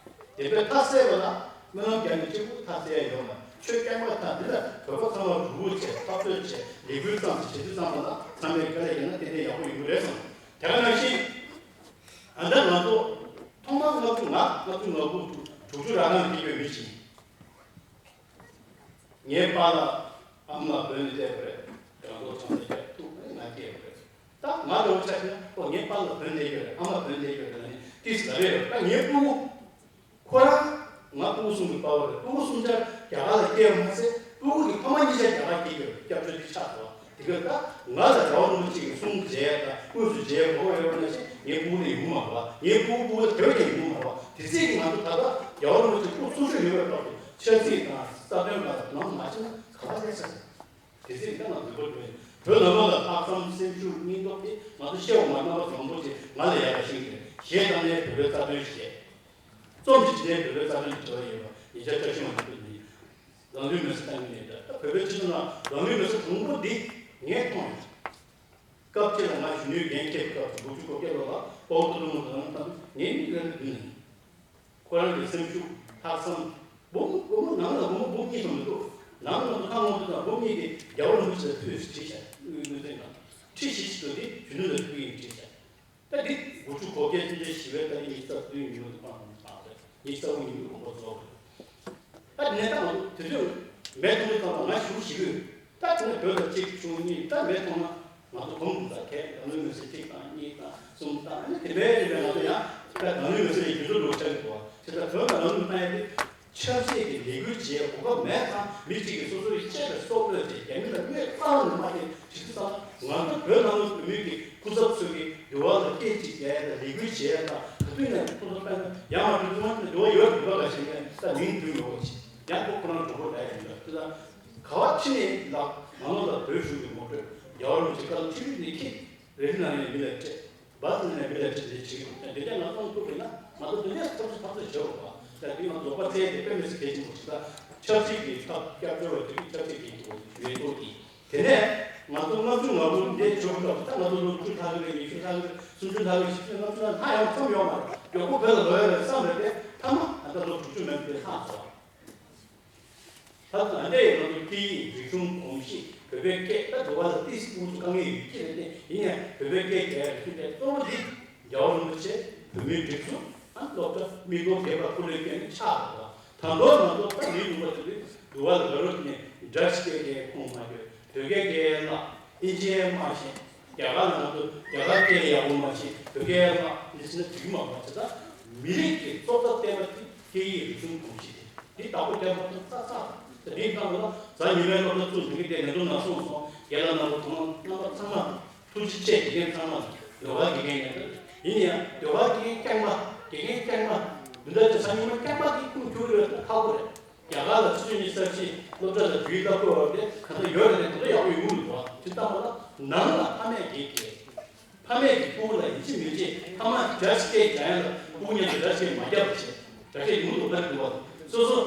བདེན་པའི་མཐའ་གསལ་བ་ལ་སྨོན་ལམ་རྒྱབ་ནས་གཅིག་པུ་མཐའ་གསལ་ཡ་ཡོད་མ་རེད། ཆོས་རྐྱང་པ་མཐའ་འདི་ལ་བོད་པ་ཚང་མ་རུ་བོ་བྱས་འཐབ་རྩོད་བྱས་ལས་འགུལ་བརྩམས་བྱས་བྱེད་དུས་ཙམ་པ་ལ་ཚང་མས་དཀའ་ལས་བརྒྱབ་ན་ཏན་ཏན་ཡག་པོ་ཡོང་གི་རེད་བསམ། དེ་ག་ནང་བཞིན་ཨ་ད་ང་ཚོ་ཐོག་མར་ལྔ་བཅུ་ང་ལྔ་བཅུ་ང་དགུ་དྲུག་ཅུ་རག་གང་སྐྱེས་པའི་མི་ཞིག་ངའི་པཱ་ལགས་ཨ་མ་ལགས་བོད་ནས་བསྡད་པ་རེད། རང་ཚོ་ཚང་མས་བསྡད་ཐུག་ནས་ང་སྐྱེས་པ་རེད། ད་ང་འདྲ་བོ་ཆ་བཞག་ན་ཨོ་ངའི་པཱ་ལགས་བོད་ནས་བསྡད་ཡོད་རེད། ཨ་མ་བོད་ནས་བསྡད་ཡོད་རེད་ལབ་ནས་ཏིས་ལབ་ཡོད་རེད། ད་ངའི་སྤུ་གུ་ཁོ་རང་ང་སྤུ་གུ་གསུམ་གྱི་པཱ་ལགས་རེད། སྤུ་གུ་གསུམ་ཆར་རྒྱ་གར་ལ་སྐྱེས་པ་མ་ཟད་སྤུ་གུ་གི་ཕ་མ་གཉིས་ཆ་རྒྱ་གར་སྐྱེས་ཡོད་རེད། སྐྱབས་བཅོལ་དེ་ཆགས་སོང་། དེ་ག་ད་ང་ལ་རྒྱལ་བ་རིན་པོ་ཆེ་གི་གསུང་མཇལ་དང་དངོས་སུ་མཇལ་དགོས་པ་ཡོད་པ་ནང་བཞིན་ངའི་སྤུ་གུ་ལ་ཡོང་གི་མ་རེད་པ། ངའི་སྤུ་གུ་སྤུ་གུ་དེ་བས་ཀྱང་ཡོང་གི་མ་རེད་པ། དེ་ཚེ་གི་ང་ཚོ་ད་ལྟ་རྒྱལ་བ་རིན་པོ་ཆེ་སྐུ་གསུང་ཆོས་ཡོད་པའི་བར་དུ་ཆབ་སྲིད་དང་རྩ་དོན་ལ་ནང་མ་ཕྱིན་ན་ག་པར་སླེབས་ས་རེད། དེ་ཚེ་གི་ང་ཚོ་འདོད་པ་བོད་ནང་ལོགས་ལ་ལྷག་བསམ་སེམས་ཤུགས་སྙིང་སྟོབས་དེ་ང་ཚོ་ཤེས་པ་མ་རྣམ་པ་བཟང་པོ་ཅིག་ང་ལ་ཡག་པ་ཤེས་ཀྱི་རེད། གཞས་བཏང་ནས་བོད་པའི་རྩ་དོན་བཤད། རྩོམ་ཞིག་བྲིས་ནས་བོད་པའི་རྩ་དོན་དུ་འབྲེལ་བ་ཡོད་པ་ཉེ་ཆར་བཀྲ་ཤིས་དབང་ཕྱུག་ནི་ལང་ལུས་མེ་སྲེག་བཏང་མཁན་ཡིན་འདྲ། ད་བོད་པའི་སྤྱི་ཚོགས་ནང་ལང་ལུས་མེ་སྲེག་དང་པོ་འདི་ངས་མཐོང་ཡོད། སྐབས་གཅིག་ལ་ང་གཞོན་ནུའི་འགན་འཁྱེར་སྐབས་དགུ་བཅུ་གོ་བརྒྱད་ལོ་ལ་པའོ་ཏུ་ཏུ་མོ་དང་དང་ངའི་མིག་ལ་ནི་མདུན་ནས་ཁོ་རང་གི་སེམས་ཤུགས་ལྷག་བསམ། འབུམ་སྒོར་མོ་ནང་ལ་སྒོར་མོ་འབུམ་གཉིས་ཙམ་མི་འདུག་ནང་ལ་ཁ་ངོ་དུ་དང་འབུམ་གཉིས་དེ་རྒྱལ་བ་རིན་པོ་ཆེ་ལ་ཕུལ་ཟེར་བྲིས་བཞག་དངུལ་དངུལ་ཚན་དང་ཁྲི་བཞི་ཞིག་འདུག་དེ་གཞོན་ནུ་ལ་ཕུལ་ཡིན་བྲིས་བཞག་ད་འདི་དགུ་བཅུ་གོ་བརྒྱད་ཅན་ཅན་ཞི་བའི་ཏ་རིག་ཉི་ཤུ་རྩ་བདུན་ཉིན་མོ་དུ་བཏང་བཏང་རེད། ཉི་ཤུ་རྩ་དགུ་ཉིན་མོ་དགོངས་པ་རྫོགས་རེད། ད་ནས་ད་ང་ཚོ་དེ་དུས་མེད་དུ་མེད་ཙམ་ལ་ང་ཞུ་ཞིག་ཡོད། ད་དེ་ནས་བོད་ལ་གཅིག་བྱུང་གཉིས་ད་མེད་ཐོང་ན་ང་ཚོ་གོམ་ད་གས་ལ་ལུས་མི་སྲིད་གཅིག་དང་གཉིས་དང་གསུམ་དང་ཨ་ནི་དེ་འདྲའི་རིགས་ལ་ང་ཚོ་ཡང་ད་ལ་ལུས་མི་སྲིད་ཡིན་རྒྱུ་ལོ་ཆགས་ཀྱི་འདུག་བ། དེ་ལྟར་བོད་ལ་ལ་ལུས་བཏང་ཡ་དེ། ཆབ་སྲིད་ཀྱི་ལས་འགུལ་བྱེད་གོ་སྐབས་མེད་ཙང་མི་གཅིག་གིས་སོ་སོའི་གཅེས་པའི་སྲོག་བློས་ཏེ་རྒྱ་མི་ལ་དངུལ་རྩ་བ་ནས་མ་སྟེར་བྱེད་དུས་ཙང་ང་ཚོ་བོད་ནང་ལ་བོད་མི་གི་སྐུ་ཚབ་ཚོས་ཀྱི་འདུལ་བ་ལ་སྐད་ཅིག་རྒྱག་ཡ་དང་ལས་འགུལ་བྱེད་ཡ་དང་ག་དུས་ནས་ཁོ་ཚོ་དཔེར་ན་ཡང་མ་འགྲོ་དུས་ང་ཚོ་འདུལ་བ་ཡོད་རེད་འདུལ་བ་ག་ཞིག་ནས་ད་མིང་འབུལ་ཡོང་བ་ཞིག་ཡང་ཁོ་ཁོ་རང་གྲོགས་པོ་ལ་ཡ་ཡིན་ལ་དེ་ལ་ག་བ་ཕྱི་ནས་ལ་ང་ཚོ་ལ་བོད་གཞུང་གི་ངོ་སྤྲོད་རྒྱལ་བ་རིན་པོ་ཆེ་བཀའ་སློབ་ཁྲིད་རིམ་ནས་ཁྱེད་རེ་རེ་ནང་ནས་མི་ལ་སྤྲད། བ་ཟེར་ནས་མི་ལ་ཁྲིད་དེ་བྱེད་དགོས། དེ་འདྲ་ང་ཚོ་ཐུག་པས་ན་ང་ཚོ་དེ་འདྲ་ཐབས་ཤེས་ཐབས་ཤེས་བྱེད་དགོས་པ། ད་དེ་ང་ཚོ་པ་ཚེ་དེ་དཔེ་མི་སྲིད་གལ་ཆེན་པོ་ཞིག་ད་ཆབ་སྲིད་ཀྱི་ཐབས་སྐྱབས་བཅོལ་བ་དེ་གི་ཆབ་སྲིད་ཀྱི་འགན་འཁུར་གྱི། དེ་ནས་ང་ཚོ་ལྔ་བཅུ་ང་དགུ་འདས་ཆོག་སྐབས་ད་ང་ཚོ་ལོ་དྲུག་ཅུ་ལྷག་གི་རེད། ཉི་ཤུ་ལྷག་གི་རེད། སུམ་ཅུ་ལྷག་གི་རེད། བཞི་བཅུ་ལྔ་བཅུ་ལྷག་ལྷག་ཡོང་བསམ་ཡོད་མ་རེད། མགྱོགས་པོ་བོད་ལ་ལོག་ཡ་རེད་བསམ་རེད་དེ་མཐའ་མ་ད་ལྟ་ལོ་དྲུག་ཅུ་མན་དེ་ལྷག་སོང་། ད་ལྟ་འདི་ང་ཚོ་སྐད་ཡིག་རིག་གཞུང་གོམས་གཤིས་བོད་པའི་སྐད་ད་འགྲོ་བ་ལ་ཏིས་ཀུ་ཚོ་དཀའ་ངལ་ཡོད་ཀྱི་རེད་དེ་ཡིན་ཡང་བོད་པའི་སྐད་རྒྱག་ཡ་རིག་གཞུང་དེ་གཙོ་བོ་འདི་རྒྱལ་བ་རིན་པོ་ཆེ་བོད་མིའི་སྒྲིག་འཛུགས་ཨ་སློབ་གྲྭ་མི་ཐོག་བརྒྱད་པ་སྐུ་ལས་བསྐྱོན་ནས་ཕྱག་ལ་བ། ད་དུང་ང་ཚོ་ད་མི་ལུང་པ་དེ་འདུལ་བ་ལ་རོལ་ནས་འདྲ་ཞིག་སྐད་རྒྱག་ཁོང་མ་ཡོད། བོད་སྐད་རྒྱག་ལ་ཨིན་ཇི་མ་ཤེས། རྒྱ་གར་ལ་ང་ཚོ་རྒྱ་གར་སྐད་ཡག་པོ་མ་ཤེས། བོད་སྐད་ལ་འདི་ཟེར་ན་འགྲིག་མ་མ་བྱེད་ད་མི་རིགས་ཀྱི་སྲོག་རྩ་བརྟན་པ་དེ་སྐད་ཡིག་རིག་གཞུང་གོམས་གཤིས་དེ་འདི་བདག་པོ་རྒྱབ་མ་ཐུབ་ཚ་ཚ་དེ་འདི་གང་ལ་གཟའ་ཉི་མའི་སློབ་གྲྭ་བཙུགས་འདི་གི་དེ་ནས་དུ་ན་སོང་སོང་རྒན་ལགས་རྣམ་པ་དང་རྣམ་པ་ཚང་མ་ཐུགས་རྗེ་ཆེ། དགེ་རྒན་ཚང་མ་ཟློས་གར་དགེ་རྒན་ཡིན་ཡིན་ཡང་ཟློས་གར་དགེ་རྒན་རྐྱང་པ་དགེ་རྒན་རྐྱང་པ་འདི་འདྲ་ཅིག་གཟའ་ཉི་མ་རྐྱང་པ་གི་ཁུངས་འཁྱོལ་ཡོད་ན་ཁག་པོ་རེད། རྒྱ་གར་ལ་ཆུ་ཚོད་ཉི་ཤུ་རྩ་བཞི་སློབ་གྲྭ་ལ་དུས་ལྟ་སྐོར་བ་དེ་ག་ཚོད་ཡོད་རེད་དེ་ཚོ་ཡག་པོ་ཡོང་གི་འདུག་བ། དེ་ལྟ་བ་ལ་ནང་ལ་ཕ་མས་དགེ་རྒན། ཕ་མས་ཀྱི་སྤུ་གུ་ལ་ཡིད་ཆེས་མི་བྱེད། ཕ་མ་འདྲ་ཞིག་སྐད་རྒྱག་ཡ་ལ་སྤུ་གུ་མཉམ་དུ་འདྲ་ཞིག་མ་རྒྱབ་པ་བྱེད། འདྲ་སྐད་མང་དུ་ལྟར་འདུག་བ། སོ་སོ་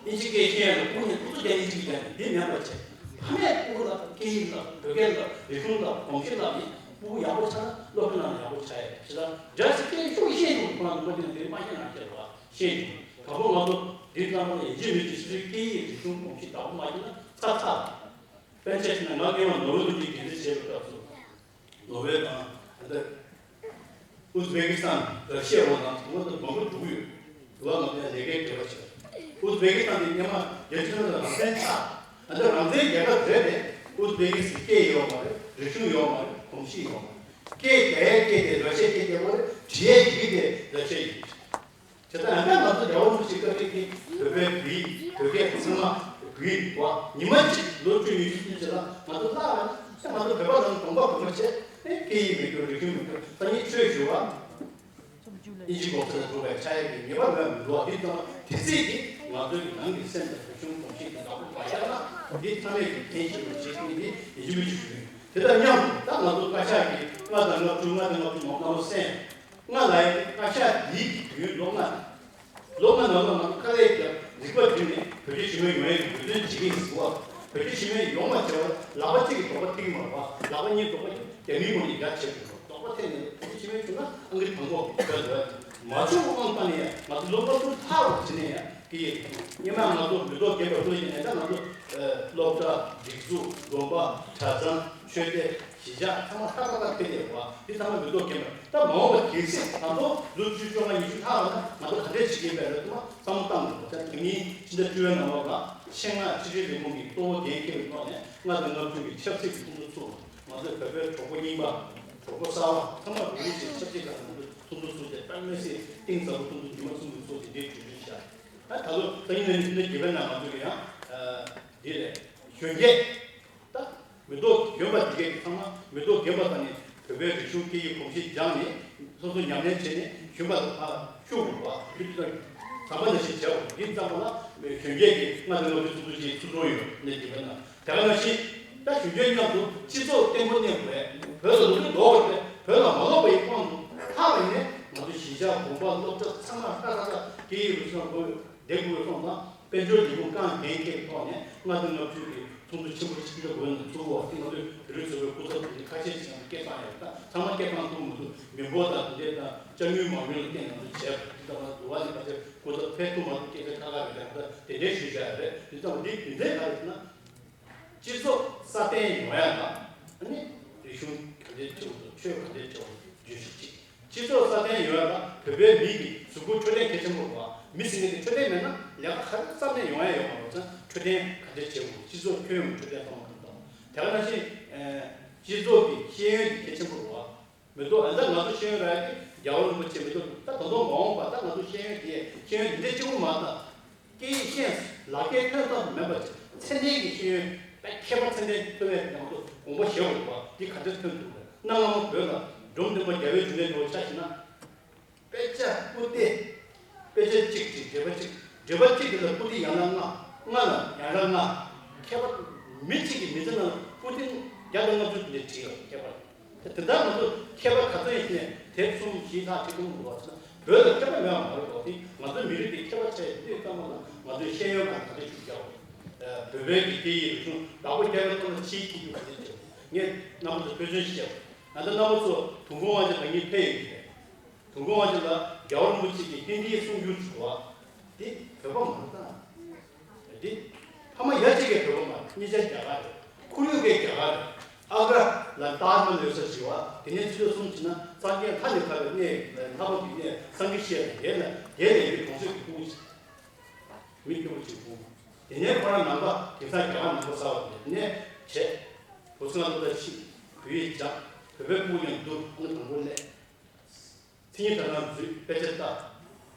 ཨིན་ཇི་སྐད་ཤེས་ཡ་ལ་སྤུ་གུ་མཉམ་དུ་ཏོག་ཙམ་ཀྱང་ཨིན་ཇི་སྐད་རྒྱག་ནས་འདི་མེད་པ་བྱེད། ཕ་མས་སྤུ་གུ་ལ་སྐད་ཡིག་ལ་བོད་སྐད་ལ་རིག་གཞུང་ལ་གོམས་གཤིས་ལ་ཡིན་སྤུ་གུ་ཡག་པོ་ཆགས་ན་སློབ་གྲྭ་ནང་ལ་ཡག་པོ་ཆགས་ཡ་ཞེ་ལ་འདྲ་ཞིག་སྐད་ཤུགས་ཤེས་ཡོང་ཁོ་རང་ལུང་པ་འདི་ན་དེ་མ་ཤེས་ན་སྐྱེ་བ། ཤེས་ཡོང་། དང་པོ་ང་ཚོ་འདི་ལྟ་བུ་ཡིན་གཅིག་མིན་གཅིག་སྤྱི་སྤྱོད་སྐད་ཡིག་རིག་གཞུང་གོམས་གཤིས་བདག་པོ་མ་བྱས་ན་ཚར་ཚར། དཔེར་ཆ་བཞག་ན་ང་སྔོན་མ་ནོར་ཝེ་ལུགས་ཀྱི་འགན་འཛིན་བྱེད་པའི་སྐབས་སུ། ནོར་ཝེ་དང་ཨ་ད་ཨུ་ཛི་བེ་ཀི་སི་ཐན། ར་ཤི་ཡ་འོ་ན་ཐོག་མ་དང་མང་པོ་འགྲོ་གི་ཡོད། འགྲོ་བ་ང་ཚོ་ཡང་ལས་ཀའི་འབྲེལ་བ་བྱས། ཨུ་ཛི་བེ་ཀི་སི་ཐན་དེ་སྔོན་མ་རྒྱལ་སྤྱི་ནང་ལ་རང་བཙན་ཆགས། ཨ་ད་རང་བཙན་རྒྱལ་ཁབ་རེད་དེ། ཨུ་ཛི་བེ་ཀི་སི་ཐན་སྐད་ཡོད་མ་རེད། རིག་གཞུང་ཡོད་མ་རེད། གོམས་གཤིས་ཡོད་མ་རེད། སྐད་རྒྱག་ཡའི་སྐད་དེ་ར་ཤི་ཡའི་སྐད་རྒྱག་གི་རེད། བྲིས་ཡའི་ཡི་གེ་དེ་ར་ཤི་ཡའི་ཡི་གེ། དེ་ལྟར་ཡང་ད་ང་ཚོ་རྒྱལ་བ་རིན་པོ་ཆེ་སྐབས་དེ་གི་བོད་པའི་བོད་ཡིག་བོད་སྐད་ཚང་མ་བོད་ཡིག་བ་ཉི་མ་གཅིག་ལོ་བཅུ་ཉི་ཤུ་ཚུན་ཆད་ལ་ང་ཚོ་བརླག་བ་ནི་ང་ཚོ་བོད་པ་རང་གོམ་པ་གོམ་པ་བྱས་ཨེ་སྐད་ཡིག་མི་སྐྱོ་རིག་གཞུང་མི་སྐྱོ་ད་ནི་ཆོས་ཞུ་བ་ཨིན་ཇི་གོང་ས་ལ་འགྲོ་བའི་ཆ་ཡ་གི་ཉེས་པ་མེད་མི་འདུག་བ། འདི་ཙམ་དེ་ཚིག་གིས་ང་ཚོའི་གི་ནང་གི་སེམས་དང་རིག་གཞུང་གོམས་གཤིས་དེ་བདག་པོ་མ་བཞག་ན་འདི་ཚང་མས་ཀྱི་འཐེན་ཞིག་རུ་བྱེད་ཀྱི་འདི་ཡིན་གཅིག་མིན་གཅིག་ཞུ་གི་ཡོད། དེ་དང་མཉམ་དུ་ད་ང་ཚོ་བཀའ་ཤག་གི་ལྔ་དང་ལྔ་བཅུ་ལྔ་དང་ལྔ་བཅུ་མང་པོ་གསན། ལྔ་ལ་ཡང་བཀའ་ཤག་འདིའི་གི་དུས་ཡུན་ལོ་ལྔ། ལོ་ལྔ་ནང་ལ་ང་ཚོ་དཀའ་ལས་བརྒྱབ། རིག་པ་བསྒྲིམས་ནས་བོད་རྒྱ་ཞི་མོལ་ཡོང་ཡས་ཀྱི་འབད་བརྩོན་བྱེད་ཀྱི་ཡིན་ཟེར་བ། བོད་རྒྱ་ཞི་མོལ་ཡོང་བ་བྱས་པ་ལ་ལག་པ་གཅིག་གིས་དོགས་པ་ཐེག་གི་མ་རེད་བ། ལག་པ་གཉིས་དོགས་པ་རྒྱ་མིའི་ངོས་ནས་རྒྱ་ཆེ་དགོས། དོགས་པ་ཐེག་ནས་བོད་རྒྱ་ཞི་མོལ་བྱུང་ན་ཨང་ཀི་དང་པོ་བོད་འགྲོ་ཡ་རེད། མ་བྱུང་དབང་བཏང་ནས་ཡང་ང་ཚོ་ལོ་ལྔ་བཅུ་ལྷག་རུ་བྱས་ནས་ཡང་སྐད་ཡིག་རིག་གཞུང་སྔོན་མ་ང་ཚོ་མི་ཐོག་རྒན་པ་ཚོ་ཡིན་ནའི་ད་ང་ཚོ་སློབ་གྲྭ་སྒྲིག་འཛུགས་དགོན་པ་གྲྭ་ཚང་ཆོས་སྡེ། གཞིས་ཆགས་ཚང་མ་ཧྲ་ཧྲ་ཧྲ་ཕེབས་ཡོད་པ་འདི་ཚང་མ་མི་ཐོག་རྒན་པ་ད་མ་འོངས་པ་གལ་སྲིད་ང་ཚོ་ལོ་བཅུ་བཅོ་ལྔ་ཉི་ཤུ་ལྷག་ལ་ན་ང་ཚོ་ག་འདྲས་བྱེད་ཀྱི་ཡིན་པའི་རེད་དུ་མ་བསམ་བློ་བཏང་དགོས་པ། ད་དེ་མིན་ཕྱི་ཟླ་བཅུ་པའི་ནང་ལོགས་ལ་ཆེད་མངགས་ཕྱི་དྲིལ་ལས་ཁུངས་ཀྱི་གཙོ་བོ་འགན་འཁྱེར་བའི་ཐོག་ནས་ལྔ་དང་ལྔ་བཅུ་གི་ཆབ་སྲིད་ཀྱི་ཚོགས་འདུ་ཚུགས། ང་ཚོས་བོད་པའི་གྲོགས་པོ་རྙིང་པ་གྲོགས་པོ་གསར་པ་ཚང་མ་རུ་རུ་བྱས་ཆབ་སྲིད་ཀྱི་ནང་དུ་ཚོགས་འདུ་ཚུགས་ཏེ་དཔེ་མི་སྲིད་གཏིང་ཟབ་པོ་ཚོགས་འདུ་ཉི་མ་ཚོགས་འདུ་ཚོགས་ཏེ་འདིར་གྲོས་མོལ་བྱས། ད་ད་ལོ་སང་ཉིན་གནངས་ཉིན་ཕྱི་ཟླ་བརྒྱད་པའི་ནང་ང་ཚོ་གི་ཡང་འདི་རེད། གཞོན་སྐྱེས། ད་མི་ཐོག་རྒན་པ་འདི་གས་ཚང་མ་མི་ཐོག་རྒན་པ་དང་ནི་བོད་པའི་རིག་གཞུང་སྐད་ཡིག་གོམས་གཤིས་སྦྱངས་ནས་སོ་སོ་ཉམས་ལེན་བྱས་ནས་གཞོན་པ་དང་ཕར་ཤུགས་དགོས་པ་འདི་ཚོ་ཚང་མ་ནང་བཞིན་བྱས་པ་འདི་ཚང་མ་ལ་གཞོན་སྐྱེས་ཀྱི་ལྔ་དང་ལྔ་བཅུ་ཚོགས་འདུ་ཞིག་ཚུགས་ཐུབ་ཡོད་ནས་འདི་བས་ན་དེ་ག་ནང་བཞིན་ད་གཞོན་སྐྱེས་མཉམ་དུ་སྤྱི་ཚོགས་བརྟན་པོ་གནས་དགོས། བོད་ལ་ལོ་རྒྱུས་ལོག་པ་རེད། བོད་ལ་མ་ལོག་པ་ཡི་དབང་དུ་ཐག་པ་ཡིན་ནས་ང་ཚོ་གཞིས་ཆགས་དགོན་པ་སློབ་གྲྭ་ཚང་མ་ཧྲ་ཧྲ་ཧྲ་སྐད་ཡིག་རིག་གཞུང་དགོས། དེ་དགོས་སོང་ན་དཔལ་འབྱོར་ལས་ཁུངས་རྐང་འགན་འཁྱེར་ཐོག་ནས་ལྔ་དང་ལྔ་བཅུ་གི་ཚོགས་འདུ་ཆེན་པོ་ཆེན་པོ་དགོས་ན་ཚུགས་པ་དེ་ང་ཚོས་བོད་རིགས་ཚོགས་པའི་སྐུ་ཚབ་དེ་ཁ་ཤས་ཤིག་ང་ཚོ་སྐད་བཏང་ཡོད། ད་ཚང་མ་སྐད་བཏང་ཐུབ་མི་འདུག་མི་འབོར་དང་དེ་འདྲས་དང་དཔྱ་དངུལ་མ་དངུལ་ལ་བརྟེན་ང་ཚོས་བྱས་པ་དེ་ལྟ་བ་འདུག་བ་ནི་ཁ་ཤས་སྐུ་ཚབ་ཕེབས་ཐུབ་མ་ཐུབ་སྐད་ཆ་ཁ་ཁ་རེད། ད་དེ་འདྲས་ཞུས་བཞག་ཡོད་རེད། དེ་ལྟ་བུ་འདི་རྒྱུ་མཚན་ག་རེ་ཟེར་ན། སྤྱི་ཚོགས་སྲ་བརྟན་ཡོང་ཡ་དང་ཨ་ནི་རིག་གཞུང་ག་འདྲས་ཆེ་བོ་དང་ཆོས་ག་འདྲས་ཆེ་བོ་བརྗོད་གཞི་གཅིག་སྤྱི་ཚོགས་སྲ་བརྟན་ཡོང་ཡ་དང་བོད་པའི་མི་གི་གཟུགས་པོ་འཕྲོད་བསྟེན་གལ་ཆེན་པོ་རེད་བ། མི་ཟེར་མཁན་དེ་འཕྲོད་བསྟེན་མེད་ན་ལས་ཀ་ག་རེ་རྩ་ནས་ཡོང་ཡ་ཡོད་མ་རེད་ཙང་འཕྲོད་བསྟེན་ག་འདྲས་བྱེད་དགོས། སྤྱི་ཚོགས་ཁྱོན་ཡོངས་འཕྲོད་བསྟེན་གཏོང་བ་དང་། དེ་ག་ནང་བཞིན་སྤྱི་ཚོགས་ཀྱི་ཤེས་ཡོན་དེ་གལ་ཆེན་པོ་རེད་བ། མི་འདུག་ཨ་ད་ང་ཚོ་ཤེས་ཡོན་རག་ཡ་དེ་རྒྱལ་བ་རིན་པོ་ཆེ་མི་འདུག་ད་ད་དུང་མ་འོངས་པ་ད་ང་ཚོ་ཤེས་ཡོན་དེ་ཤེས་ཡོན་དེ་འདྲས་གཅིག་པུ་མ་རེད་ད། སྐད་ཡིག་ཤེས་ལག་ཁྱེར་ཐོན་ཐབས་མེད་པ་ཅིག་ཚད་ལྡན་གྱི་ཤེས་ཡོན་དཔེ་ཁྱད་པར་ཚད་ལྡན་ཐོན་ཡས་ང་ཚོ་དགོངས་པ་བཞེས་དགོས་པ་འདི་ག་འདྲ་ཐོན་ཐུབ་རེད། གནའ་སྔ་མོ་བོད་ལ་འབྲོམ་སྟོན་པ་རྒྱལ་བའི་འབྱུང་གནས་འདྲ་བོ་ཆ་བཞག་ན། དཔེ་ཆ་པོ་ཏི། དཔེ་ཆ་གཅིག་གཅིག་འགྲེལ་པ་གཅིག་འགྲེལ་པ་གཅིག་དེ་ལ་པོ་ཏི་ཡང་ན་ལྔ། ལྔ་ལ་ཡང་ན་ལྔ། ཁྱད་པར་མི་གཅིག་གི་མི་ཚེ་ནང་ལ་པོ་ཏི་བརྒྱ་དང་ལྔ་བཅུ་དེ་འདྲ་བྲིས་ཡོད་ཁྱད་པར། དེ་ལྟར་ང་ཚོ་མཁས་པ་ག་ཚོད་ཡིན་ནས་དེབ་གསུམ་བཞི་ལྷག་ཅིག་གཏོང་དགོས་པ་ཚོ་བོད་ལ་མཁས་པ་མེད་པ་མ་རེད་པ། དེ་ང་ཚོའི་མི་རིགས་ཀྱི་མཁས་པ་བྱས་ཡོད་དུས་ཙམ་པ་ལ་ང་ཚོའི་ཤེས་ཡོན་ཁག་ག་འདྲ་ཞིག་རྒྱག་དགོས། བོད་པའི་གི་སྐད་ཡིག་རིག་གཞུང་བདག་པོ་རྒྱག་པའི་ཐོག་ལ་ཕྱིའི་སྐད་ཡིག་ག་འདྲ་བྱེད་དགོས། ངས་རྣམ་པ་ཚོ་དཔེ་མཚོན་ཞིག་བཤད། ང་ཚོ་རྣམ་པ་ཚོ་དུས་འཁོར་དབང་ཆེན་ལ་ངས་ཕེབས་ཡོད་ཀྱི་རེད། དུས་འཁོར་དབང་ཆེན་ལ་རྒྱལ་བ་རིན་པོ་ཆེ་གིས་ཧིན་དིའི་གསུང་སྒྱུར་ཞུ་བ་འདི་བོད་པ་མ་རེད་ད། འདི་ཕ་མ་ཡ་གཅིག་གིས་བོད་པ་མ་རེད། གཉིས་ཆ་རྒྱ་གར་རེད། ཁོར་ཡུག་གི་རྒྱ་གར་རེད། ཨ་ག་ར་ལ་ཏཱཇ་མ་ཧལ་ཡོད་ས་ཞིག་བ། དེ་ནས་ཆུ་ཚོད་གསུམ་ཕྱིན་ན་སངས་རྒྱས་ལྷ་ནས་ཐར་བའི་གནས་ལྷ་བབས་ཀྱི་གནས་སངས་རྒྱས་ཤེས་རབ་དེ་ལ་དེ་ལས་ཡོད་གྲོང་གསེབ་ཀྱི་ཁོངས་ཤིག་མི་སྐྱོ་པོ་ཅིག་སྤུངས། དེ་ནས་ཁོ་རང་ནང་པ་དེང་སང་རྒྱ་གར་ནང་པ་གསར་བ་དེ་ནས་བྱས། བུ་ཚང་ལ་ད་ཤི་བོད་ཡིག་སྦྱངས། བོད་པའི་སྤུ་གུ་མཉམ་དུ་ཨ་ནི་དང་པོ་སླེབས། མཚན་ཉིད་དྲ་ལམ་འཛུལ། དཔེ་ཆ་ལྟ།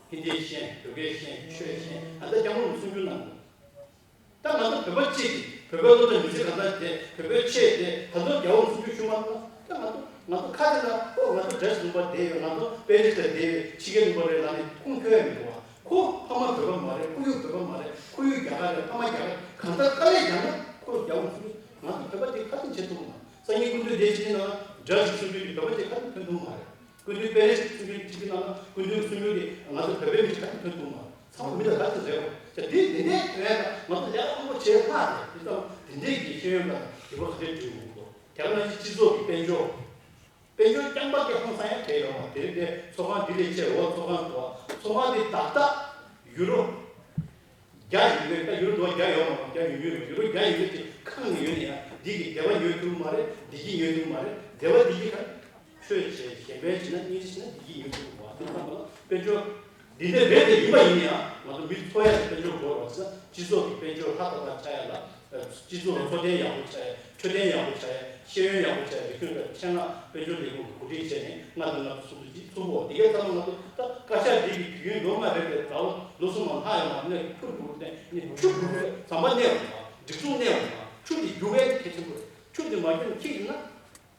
ཧིན་དི་ཤེས། བོད་སྐད་ཤེས། ཆོས་ཤེས། ཨ་ད་སྐྱབས་མགོན་གསུང་རྒྱུན་གནང་དགོས། ད་ང་ཚོ་བོད་པ་གཅིག་གིས་བོད་པའི་སློབ་གྲྭ་མི་ཚེ་གང་ཚང་བསྡད། བོད་པའི་ཆས་བསྡད། ད་དུང་རྒྱལ་བ་གསུང་རྒྱུན་ཞུ་མ་ཐུབ་ན་ད་ང་ཚོ་ང་ཚོ་ཁ་ཅིག་ལ་ཨོ་ང་ཚོ་འདྲ་ཞིག་ལུང་པར་བསྡད་ཡོད། ང་ཚོ་པེ་རི་སི་ལ་བསྡད་ཡོད། ཕྱི་རྒྱལ་ལུང་པ་རེད་ལབ་ནས་ཁུངས་འཁྱོལ་ཡ་མི་འདུག་བ། ཁོ་ཕ་མ་བོད་པ་མ་རེད། ཁོར་ཡུག་བོད་པ་མ་རེད། ཁོར་ཡུག་རྒྱ་གར་རེད། ཕ་མ་རྒྱ་གར་རེད། གང་ལྟར་དཀའ་ལས་རྒྱག་ན་ཁོ་རྒྱ་བོ་ཚུགས། ང་ཚོ་བོད་པ་དེ་ཁ་ཚིག་བྱེད་ཐུབ་མ། སང་ཉིན་སྐུ་མདུན་སྡེ་སྤྱི་ནང་འདྲ་ཞིག་གསུང་རྒྱུ་དེ་བོད་པ་དེ་ཁ་ཚིག་ཐོན་ཐུབ་མ་རེད། སྐུ་མདུན་དཔེ་རིས་གསུང་རྒྱུ་སྤྱི་སྤྱི་ནང་སྐུ་མདུན་གསུང་རྒྱུ་དེ་ང་ཚོ་བོད་པའི་མི་ཁ་ཚིག་ཐོན་ཐུབ་མ་རེད། ཚང་མ་མི་དང་ཁ་ཚིག་རེད་བ། ད་དེ་དེ་འདྲའི་དོན་ཡང་ང་ཚོ་ལས་ཀ་མང་པོ་བྱས་ལྷག་རེད། དེ་ཙམ་དེ་འདྲའི་གི་ཤེས་ཡོན་པ་དང་དེ་བ་ག་འདྲའི་འགྲུལ་འོང་གོ། དེ་ག་ནང་བཞིན་སྤྱི་ཚོགས་ཀྱི་དཔལ་འབྱོར། དཔལ་འབྱོར་རྐྱང་པ་སྐད་ཁོང་ས་ཡང་བྲལ་ཡོང་བ་དེ་རིང་དེ་ཚོགས་ཁང་འདི་ལས་བཅས་འོག་ཚོགས་ཁང་དུ་བ། ཚོགས་ཁང་འདི་བདག་རྟགས་ ཡུ་རོ་བརྒྱ་ཡིན་དུས། ད་ཡུ་རོ་ཌོ་ལར་བརྒྱ་ཡོད་མ་རེད། བརྒྱ་ཡོད་ཡོད་རེད། ཡུ་རོ་བརྒྱ་ཡིན་དུས་ཅིག་ཁེངས་ནས་ཡོད་ནས་ཡང་འདི་གི་སྡེ་པ་ཉོ་ཐུབ་མ་རེད། འདི་གི་ཉོ་ཐུབ་མ་རེད། སྡེ་པ་འདི་གི་ག་ཆོས་བྱེད་གཞན་ཕན་བྱེད་ན་སྙིང་རྗེ་བྱེད་ན་འདི་གི་ཉོ་ཐུབ་མ་རེད། དེ་ལྟ་བུ་ལ་དཔལ་འབྱོར་འདི་འདྲ་རེད་དེ། ཡིན་པ་ཡིན་ན་ཡང་ང་ཚོ་མི་འཚོ་ཡ་དེ་དཔལ་འབྱོར་དགོས་རེད་བ། དེ་ན་སྤྱི་ཚོགས་ཀྱི་དཔལ་འབྱོར་ལྷ་ཐོག་ལ་ཆགས་ཡ་ལ། སྤྱི་ཚོགས་ལ་འཚོ་རྟེན་ཡག་པོ་ཆགས་ཡ། འཕྲོད་བསྟེན་ཡག་པོ་ཆགས་ཡ། ཤེས་ཡོན་ཡག་པོ་ཆགས་ཡ། རིག་གཞུང་དང་ཆེད་མངགས་དཔལ་འབྱོར་ལས་ཁུངས་ཀྱིས་གོ་སྒྲིག་བྱས་ནས་ལྔ་དང་ལྔ་བཅུ་ཚོགས་འདུ་གཅིག་ཚུགས་པ། དེ་གའི་ཚང་མ་ང་ཚོ་ད་བཀའ་ཤག་འདི་གི་དུས་ཡུན་ལོ་ལྔ་རེད་པས། ཟླ་བ་ལོ་གསུམ་ལ་ལྷག་ཡོད་མ་རེད། ནས་ཁུར་འགྲོ་གི་རེད། ནས་ཆུ་འགྲོ་གི་རེད། ཟམ་པ་གནས་ཡོད་མ་རེད། སྒྲིག་འཛུགས་གནས་ཡོད་མ་རེད། ཆུ་དེ་རྒྱུག་ཡས་གལ་ཆེན་པོ་རེད། ཆུ་དེ་མ་རྒྱུག་ན་ཁྱི་ཡིན་ན།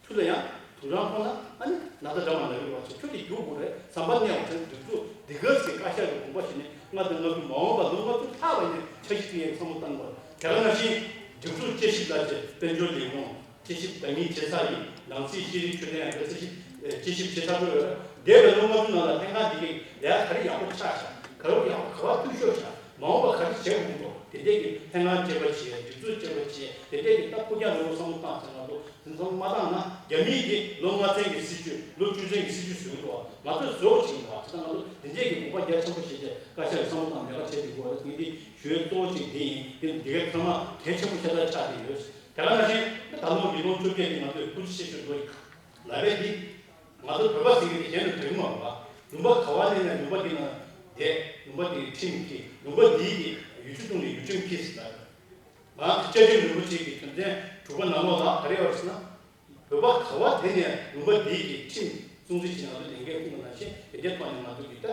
ཆུ་ལ་ཡང་དུག་སྦྲང་ཕོག་ན་ཨ་ནི་ན་ཚ་འདྲ་མ་ན་གི་རེད་བ། ཆུ་དེ་རྒྱུག་དགོས་རེད། ཟམ་པ་གནས་པ་དང་སྒྲིག་འཛུགས་འདི་ག་ཚོས་བཀའ་ཤག་གི་དགོངས་པ་བཞིན་ནས་ལྔ་དང་ལྔ་བཅུ་མ་འོངས་པ་ལོ་ལྔ་བཅུ་ལྷག་པ་ནས་འཆར་གཞི་བཏིང་ཡས་བསམ་བློ་བཏང་དགོས། དེ་ག་ནང་བཞིན་སྒྲིག་འཛུགས་དཔྱད་ཞིབ་ལ་བྱས། དཔལ་འབྱོར་ལས་ཁུངས་དཔྱད་ཞིབ་ད་ནི་བྱས་ཚར་ཡིན། ནང་སྲིད་ཤེས་རིག་འཕྲོད་བསྟེན་ཡང་དཔྱད་ཞིབ་དཔྱད་ཞིབ་བྱས་ཚར་འགྲོ་ཡོད། འདས་པའི་ལོ་ལྔ་བཅུ་ནང་ལ་ལྷན་ཁང་འདི་གིས་ལས་ཀ་ག་རེ་ཡག་པོ་ཆགས་ཤག་ག་རེ་ཡག་པོ་ག་བ་འཐུས་ཤོར་ཤག་མ་འོངས་པ་ག་རེ་བྱེད་དགོས་འདུག་དེ་འདྲས་ཀྱི་ལྷན་ཁང་བཅས་པ་བྱས། སྒྲིག་འཛུགས་བཅས་པ་བྱས། དེ་འདྲས་ཀྱི་ད་ཕུགས་རྒྱང་རིང་པོ་བསམ་བློ་བཏང་ཚེ་ང་ཚོ་དེ་ཚོ་མ་བཏང་ན། རྒྱ་མིའི་གི་ལོ་ལྔ་ཚན་གྱི་སྲིད་ཇུས། ལོ་བཅུ་ཚན་གྱི་སྲིད་ཇུས་བཟོས་འདུག་ང་ཚོས་བཟོ་བ་ཞིག་ཡིན་པ། དེ་ང་ཚོ་དེ་འདྲས་ཀྱི་དགོངས་པ་རྒྱ་ཆེན་པོ་བཞེས་ཏེ་བཀའ་ཤག་གི་བསམ་བློ་བཏང་ལས་ཀ་བྱེད་དགོས་པ་རེད། དེ་འདི་ཞུ་ཡས་གཙོ་བོ་གཅིག་འདི་ཡིན། དེ་འདི་གའི་ཚང་མ་གལ་ཆེན་པོ་ཤ་སྟག་ཆགས་བསྡད་ཡོད། དེ་ག་ནང་བཞིན་ད་ལོ་ཉིས་སྟོང་བཅོ་བརྒྱད་འདི་ང་ཚོས་ཐུགས་རྗེ་ཆེ་ཞུ་འདོད་ལབ་པའི་འདི། ང་ཚོ་བོད་པ་ཟེར་མཁན་དེ་གཞན་དང་འདྲ་གི་མ་རེད་པ། ལུང་པ་ག་བ་སླེབས་ནས་ལུང་པ་དེ་ནང་བསྡད། ལུང་པ་དེའི་ཁྲིམས་ཀྱིས། ལུང་པ་འདིའི་གི་ཡུལ་ཆུ་བཏུང་ནས་ཡུལ་ཁྲིམས་ཀྱིས་ཟེར་ལ། ང་སྐྱབས་རྗེ་རིན་པོ་ཆེ་གི་དོན་ཚན་དྲུག་པ་ནང་ལོགས་ལ་ག་རེ་ཡོད་ཟེར་ན། བོད་པ་ག་བ་བསྡད་ནས་ལུང་པ་འདིའི་གི་ཁྲིམས་སྲུང་བརྩི་བྱེད། ང་ཚོ་ལས་འགན་ཁུར་བ་ནང་བཞིན་དེ་འདྲའི་ཐོག་ནས་ང་ཚོ་གི་ད་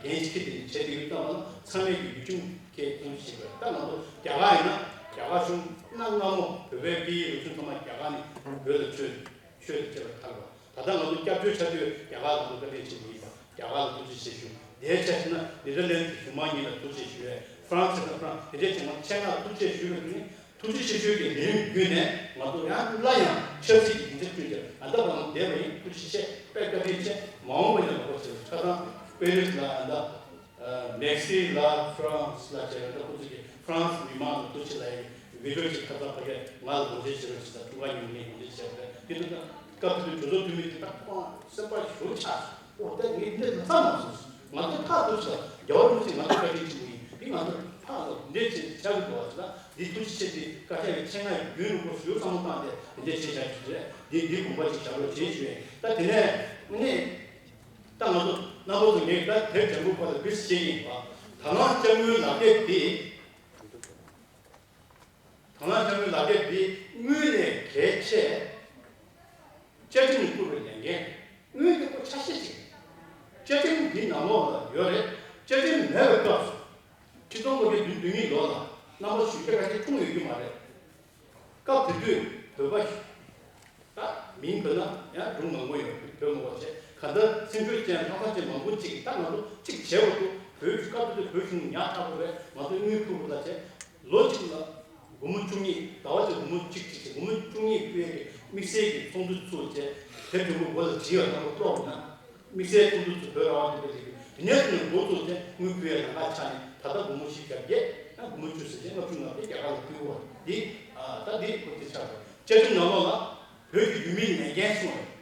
འགན་འཁྱེར་དེ་ནས་བྱེད་དེ་ཡོད་ཙང་། ཚང་མས་ཀྱི་ཡུལ་ཁྲིམས་ཀྱི་སྲུང་བརྩི་བྱེད་དགོས། ད་ང་ཚོ་རྒྱ་གར་ཡིན་ན་རྒྱ་གར་གཞུང་གནའ་སྔ་མོ་བོད་པའི་སྐད་ཡིག་རིག་གཞུང་ཚང་མ་རྒྱ་གར་ནས་བོད་ལ་བྲོས། ཆོས་དང་བཅས་པ་དར་བ། ད་ལྟ་ང་ཚོ་སྐྱབས་བཅོལ་ཆགས་དུས་རྒྱ་གར་ལ་ང་ཚོ་བཀའ་དྲིན་ཆེན་པོ་ཡིན་པ། རྒྱ་གར་ལ་ཐུགས་རྗེ་ཆེ་ཞུ། དེའི་ཆ་བཞག་ན་ནེ་དར་ལེནཌ་གཞུང་མང་གཉིས་ལ་ཐུགས་རྗེ་ཞུ་བས། ཧྥ་རན་སི་དང་ཧྥ་རན་སི་དེ་འདྲའི་ཆེད་མངགས་ཆེད་མངགས་ཐུགས་རྗེ་ཞུ་བའི་དུས་ནི། ཐུགས་རྗེ་ཆེ་ཞུ་གི་ལས་རིམ་བརྒྱུད་ནས་ང་ཚོ་ཡང་སླར་ཡང་ཆབ་སྲིད་ཀྱི་སྡིངས་ཆ་བསྐྲུན་ཏེ་ད་ལྟ་བར་ལ་བསྡད་པ་ཡིན། ཐུགས་རྗེ་ཆེ། དཔེ་བཀའ་དྲིན་ཆེ། མ་འོངས་པ་ཡང་ལོག་པ་བྱེད། ཆ་ཚང་པེ་རི་སི་ལ་ཡང་ད། མེག་སི་ལ་ཧྥ་རན་སི་ལ་བྱས་ན་ད་ཁོ་ཚོ་གི་ཧྥ་རན་སི་མི་མང་ལ་ཐུགས་རྗེ་ཆེ་ལབ་ཡ་གི་བི་ཌི་ཡོ་ཅིག་ཁ་སང་ཕ་གིར་ང་ལ་དགོངས་བཞེས་བྱེད་རོགས་བྱེད་དང་། འཁྲུངས་སྐར་ཉིན་མོ་ངས་དགོངས་བཞེས་བྱས་པ་རེད། དེ་དུས་ད་སྐབས་དེ་དུས་གྲོས་ཚོགས་འཐུས་མི་དེ་ད་ཁོང་སེམས་པ་ཞུ་ཆགས་སོང་། ཨོ་ད་ངས་འདི་ལ་ཚ་མ་སོང་། ང་ཚོ་ཕར་ཐུག་ཆགས། རྒྱལ་བ་རིན་པོ་ཆེ་ང་ཚོ་བཀའ་དྲིན་ཆེན་པོ་ཡིན། འདི་ང་ཚོ་ཕར་ལ་འདི་བྱེད་ཆགས་ཀྱི་འདུག་བ་ཟེར་ན། འདི་ཐུགས་རྗེ་ཆེ། འདི་བཀའ་ཤག་གི་ཆེད་མངགས་ཡིན། རྒྱུན་རིང་པོ་ཞུ་བསམ་བློ་བཏང་སྟེ་འདི་འདྲས་བྱས་བཞག་རྒྱུ་རེད། འདི་འདི་དགོངས་པ་ཅིག་བཞག་རོགས་བྱེད་ཞུ་ཡིན། ད་དེ་ནས་ནི། ད་ང་ཚོ་རྣམ་པ་ཚོ་ངས་ད་དེབ་འཇམ་པོ་ཁ་ལ་བིས་བྱེད་ཀྱི་ཡིན་པ། དྭགས་ལྷ་སྐྱབས་མགོན་ལག་དེབ་འདི། དྭགས་ལྷ་སྐྱབས་མགོན་ལག་དེབ་འདི་དངུལ་ལས་གལ་ཆེ། བཅའ་ཁྲིམས་བསྐུར་བའི་ལས་འགན། དངུལ་འདི་ཁོ་ཆ་ཤས་ཅིག་བཅའ་ཁྲིམས་འདི་ནང་ལོགས་ལ་ཡོད་རེད། བཅའ་ཁྲིམས་མེད་པའི་སྐབས་སུ། ཁྲི་སྟོང་དགུ་བརྒྱ་བདུན་ཅུ་དོན་གཉིས་ལོ་ལ་རྣམ་པ་གཞོན་སྐྱེས་ཁ་ཤས་འཁྲུངས་ཡོད་ཀྱི་མ་རེད། སྐབས་དེ་དུས་བོད་པ་ཞིག་ད་མིང་འབོད་ན་ཡང་སྒྲུང་མང་པོ་ཡོད། བོད་མང་པོ་བྱས། གང་ལྟར་སེམས་ཤུགས་ཅན་ལྷག་ས་ཅན་མང་པོ་ཅིག་ད་ང་ཚོ་གཅིག་བྱས་པ་འདུག་བོད་སྐབས་དེ་དུས་བོད་གཞུང་ཉག་ཕྲ་པོ་རེད། ང་ཚོས་དངུལ་ཕུལ་དགོས་ལ་བྱས། ལོ་གཅིག་ལ་སྒོར་མོ་བཅུ་གཉིས། ཟླ་བ་གཅིག་སྒོར་མོ་གཅིག་གཅིག་བྱས། སྒོར་མོ་བཅུ་གཉིས་ཕུལ་ཡས་ཀྱི་དམིགས་བསལ་གྱི་ཚོགས་འདུ་ཚུགས་བྱས། དེབ་དེ་མོ་མགོ་ལ་བྲིས་པ་རྣམ་པ་ཀློག་ན། དམིགས་བསལ་ཚོགས་འདུ་ཚོ་བོད་རང་དབང་ལྡན་པའི་ལས་འགུལ་དེ་ནས་བཟུང་ནས་འགོ་བཙུགས་ཏེ་དངུལ་ཕུལ་ཡ་ལམ་ཁ་ཆགས་ནས། ད་ལྟ་སྒོར་མོ་བཞི་བརྒྱ་བརྒྱད་ཡང་སྒོར་མོ་བཅུ་ཟེར་བྱས་ལྔ་བཅུ་ང་བརྒྱད་རྒྱ་གར་ལ་ཕུལ་བ་འདི། ཨ་ད་འདི་ཁོ་ཚོས་ཆགས་པ། བཅའ་ཁྲིམས་ནང་ལོགས་ལ་བོད་ཀྱི་ཡུལ་མིའི་ལས་འགན་གསུངས་རེད།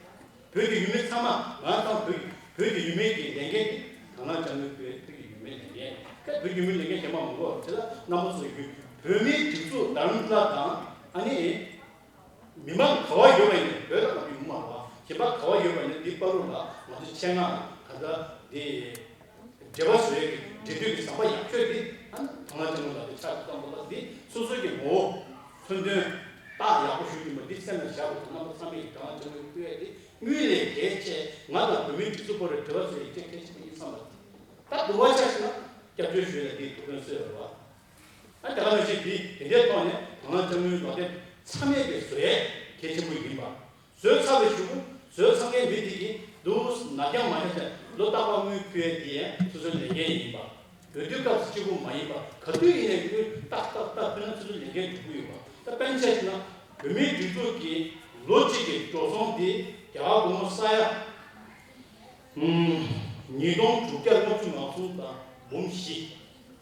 བོད་ཀྱི་ཡུལ་མི་ཚང་མ། ང་དང་བོད་ཀྱི་བོད་ཀྱི་ཡུལ་མིའི་གི་ལས་འགན་དེ་དྭགས་ལྷ་སྐྱབས་མགོན་བོད་ཀྱི་ཡུལ་མིའི་ལས་འགན་རེད། བོད་ཀྱི་ཡུལ་མིའི་ལས་འགན་གཞན་པ་མང་པོ་ཡོད་རེད། དེ་ལ་རྣམ་པ་ཚོ་ཡུལ་བོད་མིའི་སྒྲིག་འཛུགས་དྷ་རམ་ས་ལ་དང་། ཨ་ནི། མི་མང་ག་བ་ཡོད་པ་ཡིན་ནའི། བོད་ལ་ང་ཚོ་ཡོང་མ་རེད་པ། གཞན་པ་ག་བ་ཡོད་པ་ཡིན་ནའི་འདི་བར་རུ་ལ་ང་ཚོ་ཆེད་མངགས་ག་ད་འདི་འབྲེལ་བ་བཟོ་ཡས་ཀྱི་འབྲེལ་མཐུད་ཀྱི་ཟམ་པ་ཡག་ཤོས་འདི་ཨ་ནི་དྭགས་ལྷ་སྐྱབས་མགོན་ལག་དེབ་ཆགས་སུ་བཏང་པ་ལ། འདི་སོ་སོ་གི་ངོ་བོ་མཚོན་དོན་རྟགས་ཡག་པོ་ཞུ་རྒྱུ་མ། འདི་སེམས་ལ་བཞག་དགོས། རྣམ་པ་ཚང་མས་དྭགས་ལྷ་སྐྱབས་མགོན་ཕུལ་ཡས་འདི་དངུལ་ལས་གལ་ཆེ། ང་དང་བོད་མིའི་སྒྲིག་འཛུགས་བར་རུ་འབྲེལ་བ་བཟོ་ཡས་གལ་ཆེན་པོ་ཡིན་བསམ་པ། ད་དུ་བ་ཆ་ཞིག་ན་སྐྱབས་བཅོལ་ཞུས་ལ་འདི་ཐུགས་ཕན་གསོས་ཡོད་རེད་པ། ཨ་དེ་ག་ནང་བཞིན་འདི་དེ་འདྲའི་ཐོག་ནས་དྭགས་ལྷ་སྐྱབས་མགོན་ལག་དེབ་ཚང་མས་ཀྱི་བཟོ་ཡས་གལ་ཆེན་པོ་ཡིན་པ། བཟོས་ཚར་བའི་གཞུག་གུ་བཟོས་ཚར་མཁན་མི་དེ་གིས་འདུག་ནར་འགྱངས་མ་བྱས་ཏེ་ལོ་རྟག་པར་དངུལ་ཕུལ་ཡས་འདི་ཡང་སོ་སོའི་ལས་འགན་ཡིན་པ། འོས་བསྡུའི་སྐབས་སུ་གཅིག་པུ་མ་ཡིན་པ། ག་དུས་ཡིན་ནའི་དངུལ་ཏག་ཏག་ཏག་ཕུལ་ན་སོ་སོའི་ལས་འགན་སྒྲུབ་ཀྱི་ཡོད་པ། ད་དཔེར་ན་ཆ་བཞག་ན་བོད་མིའི་སྒྲིག་འཛུགས་ཀྱི་ལོ་གཅིག་གི་འགྲོ་སོང་འདི་རྒྱ་གར་སྒོར་མོ་ས་ཡ་ཉིས་སྟོང་དྲུག་བརྒྱ་ལྔ་བཅུ་ང་གསུམ་དང་འབུམ་བཞི།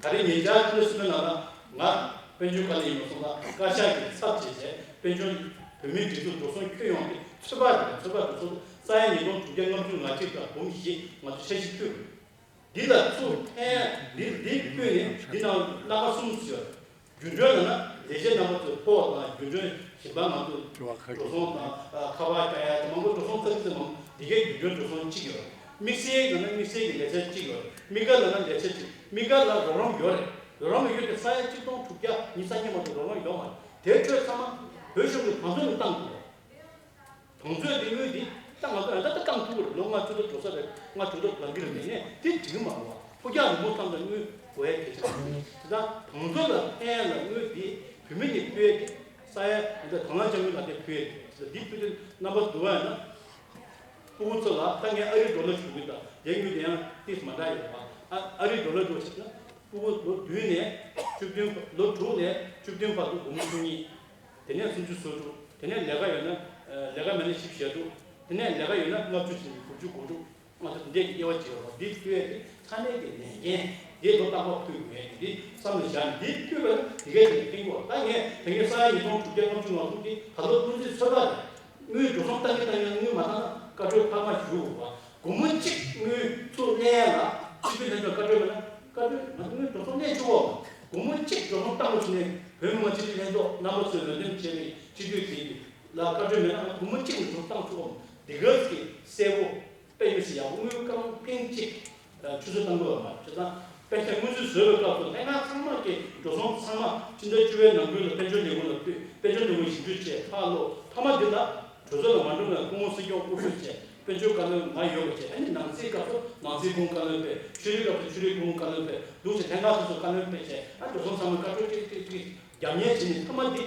ད་རེས་ཉེ་ཆར་ཕྱི་ཟླ་གསུམ་པའི་ནང་ལ་ང་དཔལ་འབྱོར་བཀའ་བློན་ཡིན་པ་སོང་ཙང་བཀའ་ཤག་གི་ཚབ་བྱས་བྱས་དཔལ་འབྱོར་བོད་མིའི་སྒྲིག་འཛུགས་འགྲོ་སོང་ཁྱོན་ཡོངས་ཀྱི་ཚོད་དཔག་རེད། ཚོད་དཔག་འགྲོ་སོང་ས་ཡ་ཉིས་སྟོང་དྲུག་བརྒྱ་ལྔ་བཅུ་ང་གཅིག་དང་འབུམ་བཞི་ང་ཚོ་འཆར་གཞི་ཕུལ། འདི་ལ་ཚུར་ཕན། འདི་འདི་བསྐྱོན་ནས་འདི་ནང་སྣ་ཁ་གསུམ་ཡོད། རྒྱུ་མགྲོན་ལབ་ན་ལས་བྱེད་རྣམ་པ་ཚོས་ཕོ་བ་དང་རྒྱུ་མགྲོན་གཞན་པ་ང་ཚོ་འགྲོ་སོང་དང་ཁ་པར་རྒྱག་ཡ་དེ་མང་པོ་འགྲོ་སོང་ཚ་ཚི་ཚི་མང་པོ་འདི་གའི་རྒྱུ་མགྲོན་འགྲོ་སོང་གཅིག་ཡོད། དམིགས་བསལ་ལབ་ན་དམིགས་བསལ་གྱི་ལས་བྱེད་གཅིག་ཡོད། དམིགས་བཀར་ལབ་ན་ལས་བྱེད་གཅིག་དམིགས་བཀར་ལ་རོགས་རམ་ཡོད་རེད། རོགས་རམ་ཡོད་དེ་ས་ཡ་གཅིག་སྟོང་དྲུག་བརྒྱ་ཉི་ཤུ་རྩ་གཉིས་མ་གཏོགས་རོགས་རམ་ཡོད་མ་རེད། དེའི་ཁྲོད་ཚང་མ་བོད་གཞུང་གི་བང་མཛོད་ནས་བཏང་དགོས་རེད། བང་མཛོད་འདི་དངུལ་འདི་ད་ང་ཚོ་ཡང་ད་ལྟ་བཏང་ཐུབ་ཀྱི་རེད། ལོ་ལྔ་བཅུ་ཐོག་འགྲོ་ས་རེད། ལྔ་དྲུག་ཐོག་ལངས་ཀྱི་རེད། མེད་ནས་དེ་འགྲིག་མ་རེད་བ། ཕུགས་རྒྱང་རིང་པོ་བསམ་ད་དངུལ་དགོས་ཡ་གལ་ཆེན་པོ་རེད། དེ་དག་བང་མཛོད་ལ་ཕན་ཡ་ལ་དངུལ་འདི་བོད་མི་ནས་ཕུལ་ཡ་དེ་ས་ཡ་འདི་དང་བླངས་དཔྱ་དངུལ་ལ་དེ་ཕུལ་ཡ་དེ་འདི་ཕུལ་དུས་རྣམ་པ་བསྡུ་བ་ཡིན་ན། སྤུ་གུ་ཚོ་ལ་ད་ངས་ཨ་རིའི་ཌོ་ལར་ཞུ་གི་ད་དེ་དངུལ་དེ་ཡང་ཏིས་མ་འདྲ་ཡོད་པ། ཨ་ཨ་རིའི་ཌོ་ལར་འགྲོ་ཆེད་ན་སྤུ་གུ་ལོ་བདུན་ནས་བཅུ་བདུན་ལོ་དྲུག་ནས་བཅུ་བདུན་བར་དུ་སྒོར་མོ་བཅུ་གཉིས། དེ་ནས་སུམ་ཅུ་སོ་དྲུག་དེ་ནས་ལས་ཀ་ཡོད་ན་ལས་ཀ་མེད་ན་བཞི་བཅུ་ཞེ་དྲུག་དེ་ནས་ལས་ཀ་ཡོད་ན་ལྔ་བཅུ་ཞེ་དགུ་བཅུ་གོ་དྲུག་ང་ཚོ་འདི་འདྲས་ཀྱི་དབྱེ་བ་འབྱེད་རོགས། འདི་ཕུལ་ཡས་དེ་ཚང་མས་ཀྱི་ལས་འགན་འདི་ལོ་རྟག་པར་ཕུལ་དགོས་ཡས་འདི་བསམ་བློ་བཞག་ནས་འདི་ཕུལ་བ་ལ་དེ་གས་ཀྱི་ཕན་གོ་ད་ངས་དེ་གས་ས་ཡ་ཉིས་སྟོང་དྲུག་བརྒྱ་ལྔ་བཅུ་ང་གསུམ་འདི་ད་ལོ་སྔོན་རྩིས་ཚོད་དཔག་རེད། དངུལ་འགྲོ་སོང་བཏང་གི་བཏང་གི་དངུལ་མ་བཏང་ན་བཀའ་འཁྲོལ་འཕར་མ་ཞུ་དགོས་པ། སྒོར་མོ་གཅིག་དངུལ་ཚུར་ལེན་ཡ་ལ་སྤྱི་འཐུས་ལྷན་ཚོགས་བཀའ་འཁྲོལ་མེད་ན་བཀའ་འཁྲོལ་ང་ཚོ་དངུལ་འགྲོ་སོང་ལེན་ཆོག་གོ། སྒོར་མོ་གཅིག་འགྲོ་སོང་བཏང་བ་བྱུང་ནས་བོད་མི་མང་སྤྱི་འཐུས་ལྷན་ཚོགས་རྣམ་པ་ཚོས་ལམ་སྟོན་བྱས་ནས་སྤྱི་འཐུས་དེ་ལ་བཀའ་འཁྲོལ་མེད་ན་ང་ཚོ་སྒོར་མོ་གཅིག་འགྲོ་སོང་བཏང་ཆོག་གོ། འདི་ག་ཟིག་གསལ་པོ་དཔེ་མི་སྲིད་ཡག་པོ། དངུལ་རྐང་ཕིང་གཅིག་ཆུད་ཟོས་བཏང་དགོས་པ་མ་རེད། བྱས་ཙང་དཔེ་ཆ་སྔོན་རྩིས་བཟོས་པའི་སྐབས་སུ་ལྷན་ཁང་ཚང་མ་གི་འགྲོ་སོང་ཚང་མ་ཕྱི་ཟླ་བཅུ་པའི་ནང་ཁུལ་ལ་དཔལ་འབྱོར་ལས་ཁུངས་ལ་ཕུལ། དཔལ་འབྱོར་ལས་ཁུངས་ཞིབ་འཇུག་བྱས་ཕར་སློག་མཐའ་མ་འདི་ལ་གྲོས་ཚོགས་ལ་མ་འགྲོ་བའི་སྐུ་ངོ་སྲིད་སྐྱོང་དབུ་ཁྲིད་བྱས། དཔལ་འབྱོར་བཀའ་བློན་ང་ཡོད་པ་བྱས། ཨ་ནི་ནང་སྲིད་སྐབས་སུ་ནང་སྲིད་ཁོངས་བཀའ་བློན་ཕེབས། ཆོས་རིག་སྐབས་སུ་ཆོས་རིག་ཁོངས་བཀའ་བློན་ཕེབས། འདུག་བྱས་ལྷན་ཁང་སོ་སོ་བཀའ་བློན་ཕེབས་བྱས། ཨ་འགྲོ་སོང་ཚང་མ་བཀའ་འཁྲོལ་ཏིག་ཏིག་ཏིག་རྒྱབ་གཉེར་བྱས་ནས་མཐའ་མ་འདི།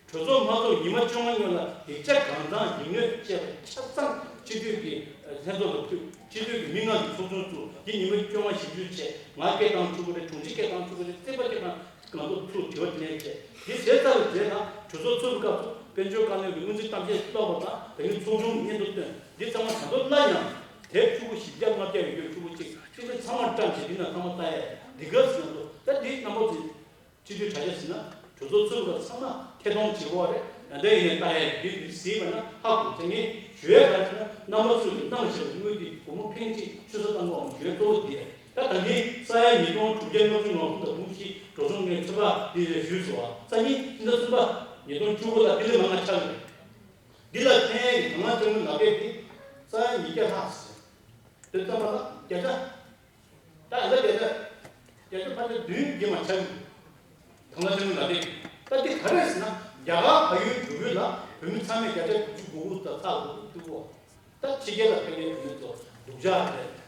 གྲོས་ཚོགས་མ་ཚོགས་ཉི་མ་བཅོ་ལྔ་སྔོན་ལ་ཡིག་ཆ་གང་ཚང་ཡིག་སྣོད་བཅས་པ་ཆ་ཚང་སྤྱི་འཐུས་ཀྱི་ལྷན་ཚོགས་ལ་ཕུལ། སྤྱི་འཐུས་ཀྱི་མི་ལྔ་གི་ཚོགས་ཆུང་བཙུགས། འདི་ཉི་མ་བཅོ་ལྔ་ཞིབ་འཇུག་བྱས། ང་སྐད་བཏང་ཆོག་གི་རེད། དྲུང་ཆེ་སྐད་བཏང་ཆོག་གི་རེད། རྩིས་པ་སྐད་བཏང་། ང་ཚོ་ཚུར་དྲི་བ་དྲིས་ལན་བྱས། འདི་ཟས་ཚར་བའི་རྗེས་ལ་གྲོས་ཚོགས་ཚོགས་པའི་སྐབས་སུ་དཔལ་འབྱོར་བཀའ་བློན་གྱི་སྔོན་རྩིས་གཏམ་བཤད་ཀློག་པ་དང་། དེ་ནི་ཚོགས་ཆུང་གི་སྙན་ཐོ་བཏོན། འདི་ཚང་མ་ད་དུང་སླར་ཡང་དེབ་ཕྲུ་གུ་བཞི་བརྒྱ་ལྔ་བརྒྱ་ཡོད་རྒྱུ་ཕྲུ་གུ་གཅིག་སྤྱི་འཐུས་ཚང་མར་བཀྲམ་བྱས། འདི་ན་ཚང་མ་ལྟ་ཡ་འདི་ག་ཟེར་ན། ད་འདི་རྣམ་པ་ཚོས། སྤྱི་འཐུས་དྲ་རྒྱ་ཟེར་ན་གྲོས་ཚོགས་ཚོགས་པ་ཚང་མ་ཐད་གཏོང་བྱེད་དགོས་རེད། ཡང་འདྲ་ཡིན་ནའི་ལྟ་ཡ་འདི་འདི་ཟིན་པ་ན་ཧ་གོ། དེ་ངས་ཞུ་ཡ་ག་རེ་ཟེར་ན། རྣམ་པ་ཚོས་ཀྱི་གནང་བཞག་པའི་དངུལ་འདི་སྒོར་མོ་ཕིང་གཅིག་ཆུད་ཟོས་བཏང་དགོས་པའི་རྒྱུ་མཚན་གཙོ་བོ་འདི་རེད། ད་ད་གིན་ས་ཡ་ཉིས་སྟོང་དྲུག་བརྒྱ་ལྔ་བཅུ་ང་གསུམ་དང་དགུ་བཞི་འགྲོ་སོང་ངས་ཚོད་དཔག་འདི་རེད་ཞུས་སོང་བ། སང་ཉིན་ཕྱི་ཟླ་གསུམ་པ་ཉིས་སྟོང་བཅུ་དགུ་ལ་འདི་ལས་མང་ང་ཆགས་ཀྱི་རེད། འདི་ལ་ཕན་ཡག་གི་དང་བླངས་དཔྱ་དངུལ་ལག་དེབ་འདི་ས་ཡ་ཉིས་བརྒྱ་ལྷག་ཟིན། དེ་ཙམ་པ་ལ་བརྒྱ་ཆ། ད་ཨ་ད་བརྒྱ་ཆ། བརྒྱ་ཆ་ཕལ་ཆེར་བདུན་བརྒྱད་མ་ཆགས་ཀྱི་འདུག་དང་བླངས་དཔྱ་དངུལ་ལག་དེབ། ད་འདི་ག་རེ་ཟེར་ན། རྒྱ་གར་ཕ་ཡུལ་འགྲོ་ཡུལ་ལ་བོད་མི་ཚང་མས་བརྒྱ་ཆ་དགུ་བཅུ་གོ་དགུ་ཙམ་ཚར་འདུག་འདུག་གོ། ད་ཕྱི་རྒྱལ་ལ་ཕེབས་མཁན་བོད་མི་ཚོ་སྡུག་ཅག་རེད།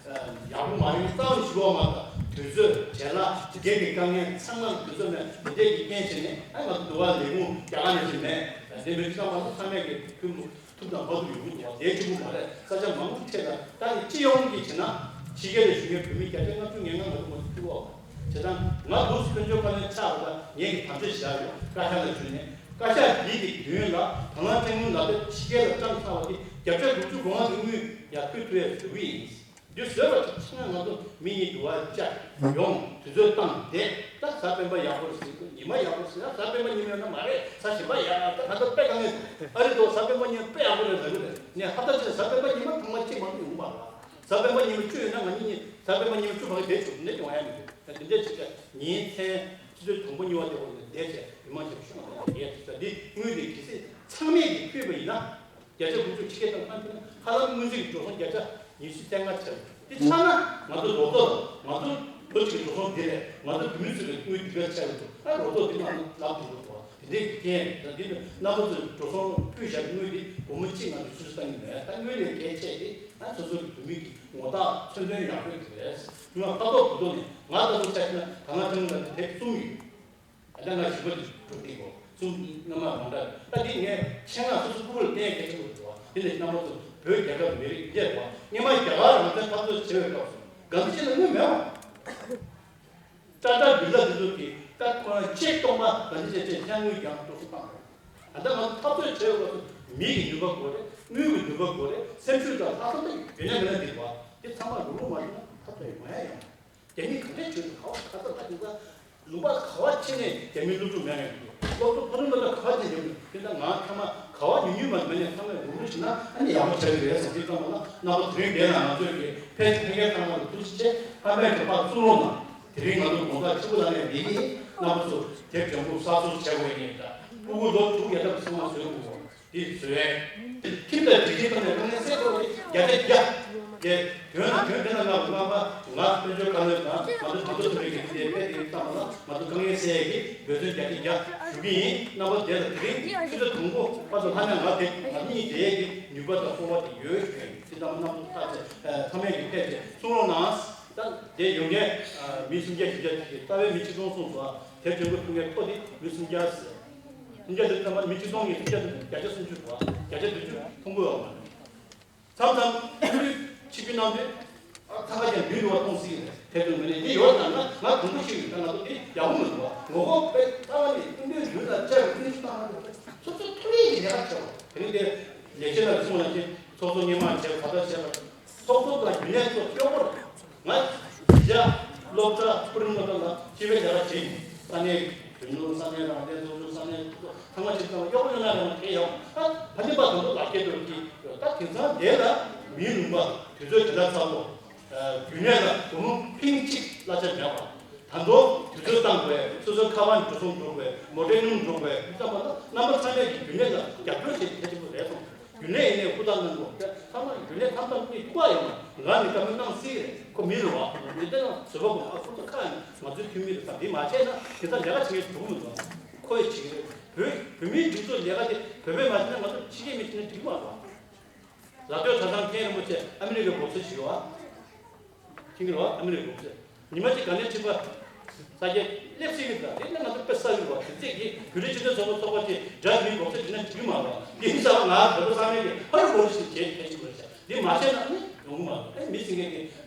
ཡག་པོ་མ་རེད། རྩ་བ་ནས་ཞུ་བ་མ་གཏོགས་དུས་ཚོད་བྲེལ་བ་སྒེར་གྱི་དཀའ་ངལ་ཚང་མ་དུས་ཚོད་མེད་འདི་འདྲས་ཀྱི་རྐྱེན་བྱས་ནས། ཨ་ང་ཚོ་འདུག་བ་ལས་ཁུངས་རྒྱ་གར་ནས་ཅིག་མེད། དེ་མི་ཚང་མ་ཚང་མས་ཀྱི་ཐུགས་ཐུབ་དང་ཕ་ཐུབ་ཡོང་གི་འདུག་བ། དེ་གཅིག་པུ་མ་རེད། ས་ཆ་མང་པོ་འཕྲད་ལ། ད་ནི་སྤྱི་ཡོངས་ཀྱི་བྱས་ན་ཕྱི་རྒྱལ་ལ་བཞུགས་མཁན་བོད་མི་བརྒྱ་ཆ་ལྔ་བཅུ་ང་ལྔ་ང་ཚོ་མ་ཐུག་བ། བྱས་ཙང་ང་འདུག་སེ་དཔལ་འབྱོར་བཀའ་བློན་ཆགས་པ་ལ་ངས་ཀྱི་དམ་བཅའ་བཞག་ཡོད། བཀའ་ཤག་ལ་བརྒྱུད་ནས། བཀའ་ཤག་འདི་གི་མདུན་ལ་དང་བླངས་དཔྱ་དངུལ་ལག་དེབ་ཕྱི་རྒྱལ་ལ་བཀྲམ་ཚར་བ་དེ་བརྒྱ་ཆ་དགུ་བཅུ་གོ་ལྔ་གི་དངུལ་ཡར་ཕུལ་ཐུབ་ཡས་བཟོ་གི་ཡིན། འདི་བཟོས་པ་དེ་ཆ་ང་ཚོ་མི་གཉིས་འདུག་བ་བཅར་ཡོང་། དུས་ཚོད་བཏང་བསྡད། ད་གཟའ་སྤེན་པ་ཡག་པོ་རེད་ཟེར་གི་འདུག་ཉི་མ་ཡག་པོ་རེད་ཟེར། ཡ་གཟའ་སྤེན་པ་ཉི་མ་ཡོད་ན་མ་རེད། གཟའ་གཞན་པ་ཡག་ཡག་ད་ད་ལྟ་དཔེ་དཀའ་ངལ་འདུག་ཨ་རི་འདུག་གཟའ་སྤེན་པ་ཉི་མ་དཔེ་ཡག་པོ་རེད་ལབ་གི་རེད། ངས་ཧ་ད་ཅི་གཟའ་སྤེན་པ་ཉི་མ་ཐེངས་མ་གཅིག་མ་གཏོགས་ཡོང་མ་རེད། གཟའ་སྤེན་པ་ཉི་མ་བཅུ་ཡོད་ན་ང་གཉིས་གཉིས་གཟའ་སྤེན་པ་ཉི་མ་བཅུ་ཕ་གི་བསྡད་ཆོག་འདི་འདྲ་ཅིག་ཡོང་ཡ་མི་འདུག་ད་འདི་འདྲ་ཅིག་ཉིན་མཚན་ཆུ་ཚོད་དང་པོ་གཉིས་པ་དེ་འོག་ནས་བསྡད་བྱས་མི་མང་ཆེ་བ་ཤོག་ང་ཚོ་བསྡད་ད་འདི་དངུལ་དེ་གལ་སྲིད་ཚང་མས་ཀྱིས་ཕུལ་བ་ཡིན་ན། བརྒྱ་ཆ་དགུ་བཅུ་ཕྱི་རྒྱལ་དང་ཁ་མཐུན་ན་ཧ་ལམ་སྔོན་རྩིས་ཀྱི་འགྲོ་སོང་བརྒྱ་ཆ་ཉི་ཤུ་རྩ་ལྔ་ཆགས་ཡོད། དེ་ཆགས་ན་ང་ཚོ་རོགས་ཚོགས་དང་ང་ཚོ་ལོ་གཅིག་གི་འགྲོ་སོང་འདི་རེད། ང་ཚོ་བོད་མི་ཚོ་གི་དངུལ་འདི་ག་ཆགས་ཡོད་འདུག་ཨ་རོགས་ཚོགས་འདི་ང་ཚོ་ལབ་དགོས་འདུག་དེ་འདྲའི་རྐྱེན་ད་འདི་ནི་རྣམ་པ་ཚོས་འགྲོ་སོང་ཕུལ་བཞག་པའི་དངུལ་འདི་སྒོར་མོ་གཅིག་ང་ཚོ་ཆུད་ཟོས་བཏང་གི་མེད། ད་དངུལ་ལས་གལ་ཆེ་དེ་ང་ཚོ་ཚོ་གི་བོད་མི་གི་ངོ་རྟགས་མཚོན་དོན་ཡག་པོ་ཞིག་རེད། ཉི་མ་ཕ་ཐོག་བུ་ཐོག་ནས་ང་ད་ཚོ་ཆ་ཤས་ན་ད་ང་ཚོ་ལ་དེབ་གསུམ་ཡོད། ད་ང་ཞིབ་པོ་ཅིག་སྒྲུབ་ཀྱི་ཡོད། གསུམ་སྔ་མ་མང་དྲགས་ད་འདི་ངས་ཆེད་མངགས་སོ་སོ་སྤུ་གུ་ལ་བསྟན་གལ་ཆེན་པོ་འདུག་དེ་ནས་རྣམ་པ་ཚོ་བོད་རྒྱལ་ཁབ་མི་རིགས་འདི་རེད་བ། སྔོན་མ་རྒྱ་གར་རང་བཙན་འཐབ་རྩོད་བྱེད་པའི་སྐབས་སུ་གང་ཅི་ལ་དངུལ་མེད་བ། ཀྲ་ཀྲ་བི་ལ་འདི་ཚོ་གིས་ད་ཁོ་རང་ཆེད་གཏོང་པ་གང་ཅི་བྱས་བྱས་ལྷན་དངུལ་རྒྱང་སྤྲོ་སོ་བཏང་རེད། ད་ལྟ་ང་ཚོ་འཐབ་རྩོད་བྱེད་པའི་སྐབས་སུ་མི་གི་ནུས་པ་དགོས་རེད། དངུལ་གི་ནུས་པ་དགོས་རེད། སེམས་ཤུགས་དང་ལྷག་བསམ་དེ་ཡོད་ན་མེད་ན་འདི་རེད་བ། དེ་ཚང་མ་རུབ་རུབ་མ་བྱུང་ན་འཐབ་རྩོད་ཡོང་ཡ་ཡོད། རྒྱ་མི་ག་འདྲས་བྱོས་དང་ག་བ་ག་ས་ད་དེང་སང་ལུང་པ་ག་བ་ཕྱིན་ནས་རྒྱ་མིའི་སློབ་ཕྲུག་མེད་མཁན་འདུག་སློབ་གྲོགས་ཕ་རུ་མ་ད་ག་བ་ཅན་ཡོད་མེད་དེ་ད་ང་ཐ་མ་ག་བ་ཉུང་ཉུང་མ་མེད་ནས་ཐ་མ་རུ་རུ་བྱེད་ན་ཨ་ནི་ཡག་པོ་ཆགས་ཀྱི་རེད་ཟེར་དུས་ཙམ་པ་ལ་རྣམ་པ་དེ་རིང་འདས་ན་ང་ཚོས་ཀྱི་ཕལ་ཆེར་ཕ་གིའི་ཐ་མ་ལ་ཐུགས་རྗེ་ཆེ་ཕ་མས་ཀྱི་ཕར་གསུང་རོགས་གནང་། དེ་རིང་ང་ཚོ་དགོང་དག་ཕྱི་པོ་ལ་ནས་མི་གི་རྣམ་པ་ཚོ་དེབ་ལྗང་ཁུ་གསར་བཟོ་བྱས་དགོས་ཡིན་ད། ཕྲུ་གུ་ལོ་དྲུག་ཡར་ཐབས་སོང་བ་བཟོས་དགོས་དེ་བཟོས། ཁྱིམ་དང་སྒྲིག་ཁྲིམས་ཐོག་ནས་དཀའ་ངལ་སེལ་དགོས་དེ་བརྒྱ་ཆ་བརྒྱ། དེ་དོན་དང་དོན་དེ་ལ་ང་ང་ང་དཔལ་འབྱོར་བཀའ་བློན་དང་ང་ཚོ་གྲོང་ཚོ་ཚོགས་པའི་གི་དེ་དེ་དེ་ལྟ་བ་ལ་ང་ཚོ་དཀའ་ངལ་སེལ་ཡས་ཀྱི་འབད་བརྩོན་བརྒྱ་ཆ་བརྒྱ་ཞུ་གི་ཡིན། རྣམ་པ་དེ་ལ་དེ་རིང་ཆུ་ཚོད་དང་པོ་བར་དུ་ལྷ་ནས་ང་དེ་ང་གཉིས་དེ་ཡས་ཀྱི་ནུས་པ་དང་སྤོབས་པ་དེ་ཡོད་ཞུ་ཡིན། དེ་ལྟ་བུ་རྣམ་པ་ཚོ་ཐག་བཅད་ཐ་མའི་གི་ཕལ་ཆེར་གསུང་རོགས་གནང་། ད་དེ་ཡོང་མཁན་མི་སུམ་བརྒྱ་བཞི་བརྒྱ་དེ་རྩ་བའི་མི་ཆིག་སྟོང་གསུངས་སོང་། དེབ་ལྗང་ཁུ་ཐོབ་མཁན་ཐོ་དེ་མི་སུམ་བརྒྱ་ཟེར། སུམ་བརྒྱ་དེ་ཚང་མ་མི་ཆིག་སྟོང་གི་སུམ་བརྒྱ་དེ་བརྒྱ་ཆ་སུམ་ཅུ་རེད་བ། བརྒྱ་ཆ་བདུན་ཅུ་མཐོང་གི་ཡོད་མ་རེད། མཚམས་མཚམས་ཕྱི་རྒྱུ་ནང་དུ་ཨ་ཐ་ཁ་ཅན་བདུན་འདུག་བ་གཏོང་སྲིད་ཀྱི་རེད། དེ་དོན་མི་ནས་འདི་ཡོད་ན་ང་ང་དུམ་བུ་ཞིག་ཡོད་ད་ང་ཚོ་འདི་ཡག་པོ་མི་འདུག་བ། ངོ་ལྐོག་དཔེ་ལྟ་བ་ནི་སྟོན་དོན་ཡོད་ལ་བཅར་བའི་སྟོན་ཆུ་བཏང་ན་འདུག་སོ་སོ་ཐུགས་ཡིད་ཀྱི་ལས་ཀ་བྱེད་པ་དེ་ནི་དེ་ལས་བྱེད་ལ་གསུང་ལ་ཅིག་ཚོགས་གཙོ་སྔོན་མ་བྱས་ག་ད་བྱས་པ། ཚོགས་གཙོ་དང་རྒྱུན་ལས་ཚོ་གཡོག་པོ་རེད། ང་གཞིས་ཆགས་སློབ་གྲྭ་ཁུ་རིམ་སློབ་གྲྭ་ལ་སྤྱི་པའི་ལས་ཀ་བྱེད་ཡིན། ས་གནས་རྒྱུ་ནོར་ས་གནས་རང་བདེན་ཚོགས་ཆུང་ས་གནས་ཚང་མ་ཆེ་ཚང་གཡོག་པོ་ཡོང་ན་རེད་མ་དེ་ཡོང་ཨ་ཕ་ནི་པ་དང་པོ་ལག་ཁྱེར་དུ་གི་ད་དེང་སང་དེ་ལ་མིའི་ལུང་པ་དུས་ཚོད་དེ་ལ་ཚ་པོ། རྒྱུན་ལས་ལ་སྒོར་མོ་ཕིང་གཅིག་གླ་ཆ་མེད་པ། ད་དུང་དུས་ཚོད་བཏང་དགོས། སོ་སོའི་ཁ་པར་འགྲོ་སོང་འགྲོ་དགོས། མོ་ཊའི་སྣུམ་འགྲོ་དགོས། དེ་ཙམ་པ་ལ་རྣམ་པ་ཚང་མས་ཀྱི་རྒྱུན་ལས་ལ་རྒྱབ་སྐྱོར་བྱེད་ཐབས་ཆེན་པོ་རེད་སོང་། རྒྱུན་ལས་ཡིན་ནའི་ཧུར་ཐག་གནང་དགོས། དེ་ཚང་མ་རྒྱུན་ལས་ཐམ་ཐམ་གཉིས་ཐུག་པ་ཡོང་བ་ང་ནི་བཀའ་མོལ་གནང་སྲིད་རེད། ཁོ་མི་རེད་བ། མི་དེ་ན་བཟོ་པ་གོང་ཨ་ཁོ་ཚོ་ཁ་ཡིན་ང་ཚོའི་འཐུས་མི་རེད་ད། འདི་མ་བྱས་ན་དེ་ཚ་ལས་ཀ་བྱེད་མཁན་འགྲོ་གི་མི་འདུག་ཁོ་ཡི་བྱེད་ཀྱི་རེད། བོད་བོད་མིའི་སྒྲིག་འཛུགས་ལས་ཀ་དེ་བོད་པས་མ་བྱས་ན་ང་ཚོ་ཕྱི་རྒྱལ་མི་བྱས་ན་འགྲིག་མ་རེད་བ། ལ་སྟོད་གྲྭ་ཚང་མཁན་རིན་པོ་ཆེ་ཨ་མི་རི་ཀའི་འགོ་ཁྲིད་ཞིག་ཡོད་བ། ཁྱེད་ཀྱི་རོགས་ཨ་མི་རི་ཀའི་འགོ་ཁྲིད། ཉི་མ་གཅིག་དགའ་ལྡན་ཁྲི་པ་ས་སྐྱ་སླེབས་སྲིད་ཀྱི་འདུག་དེ་ནས་ང་ཚོ་དཔེ་ས་ཡོད་བ་དེ་ཚེ་གི་བོད་རིགས་སྤྱི་མཐུན་ཚོགས་པ་ཚོགས་པ་དེ་འདྲ་མི་འགོ་ཁྲིད་དེ་ནས་འགྲིག་མ་རེད། འདི་ཡིན་ཙང་ང་བོད་པ་ཚང་མས་ཀྱི་ཧ་རུ་བོ་རུ་ཞིག་བྱེད་མཁན་ཞིག་མ་རེད། འདི་མ་བྱས་ན་ནི་ཡོང་གི་མ་རེད། ཨེ་མི་ཟིན་མཁན་གྱི་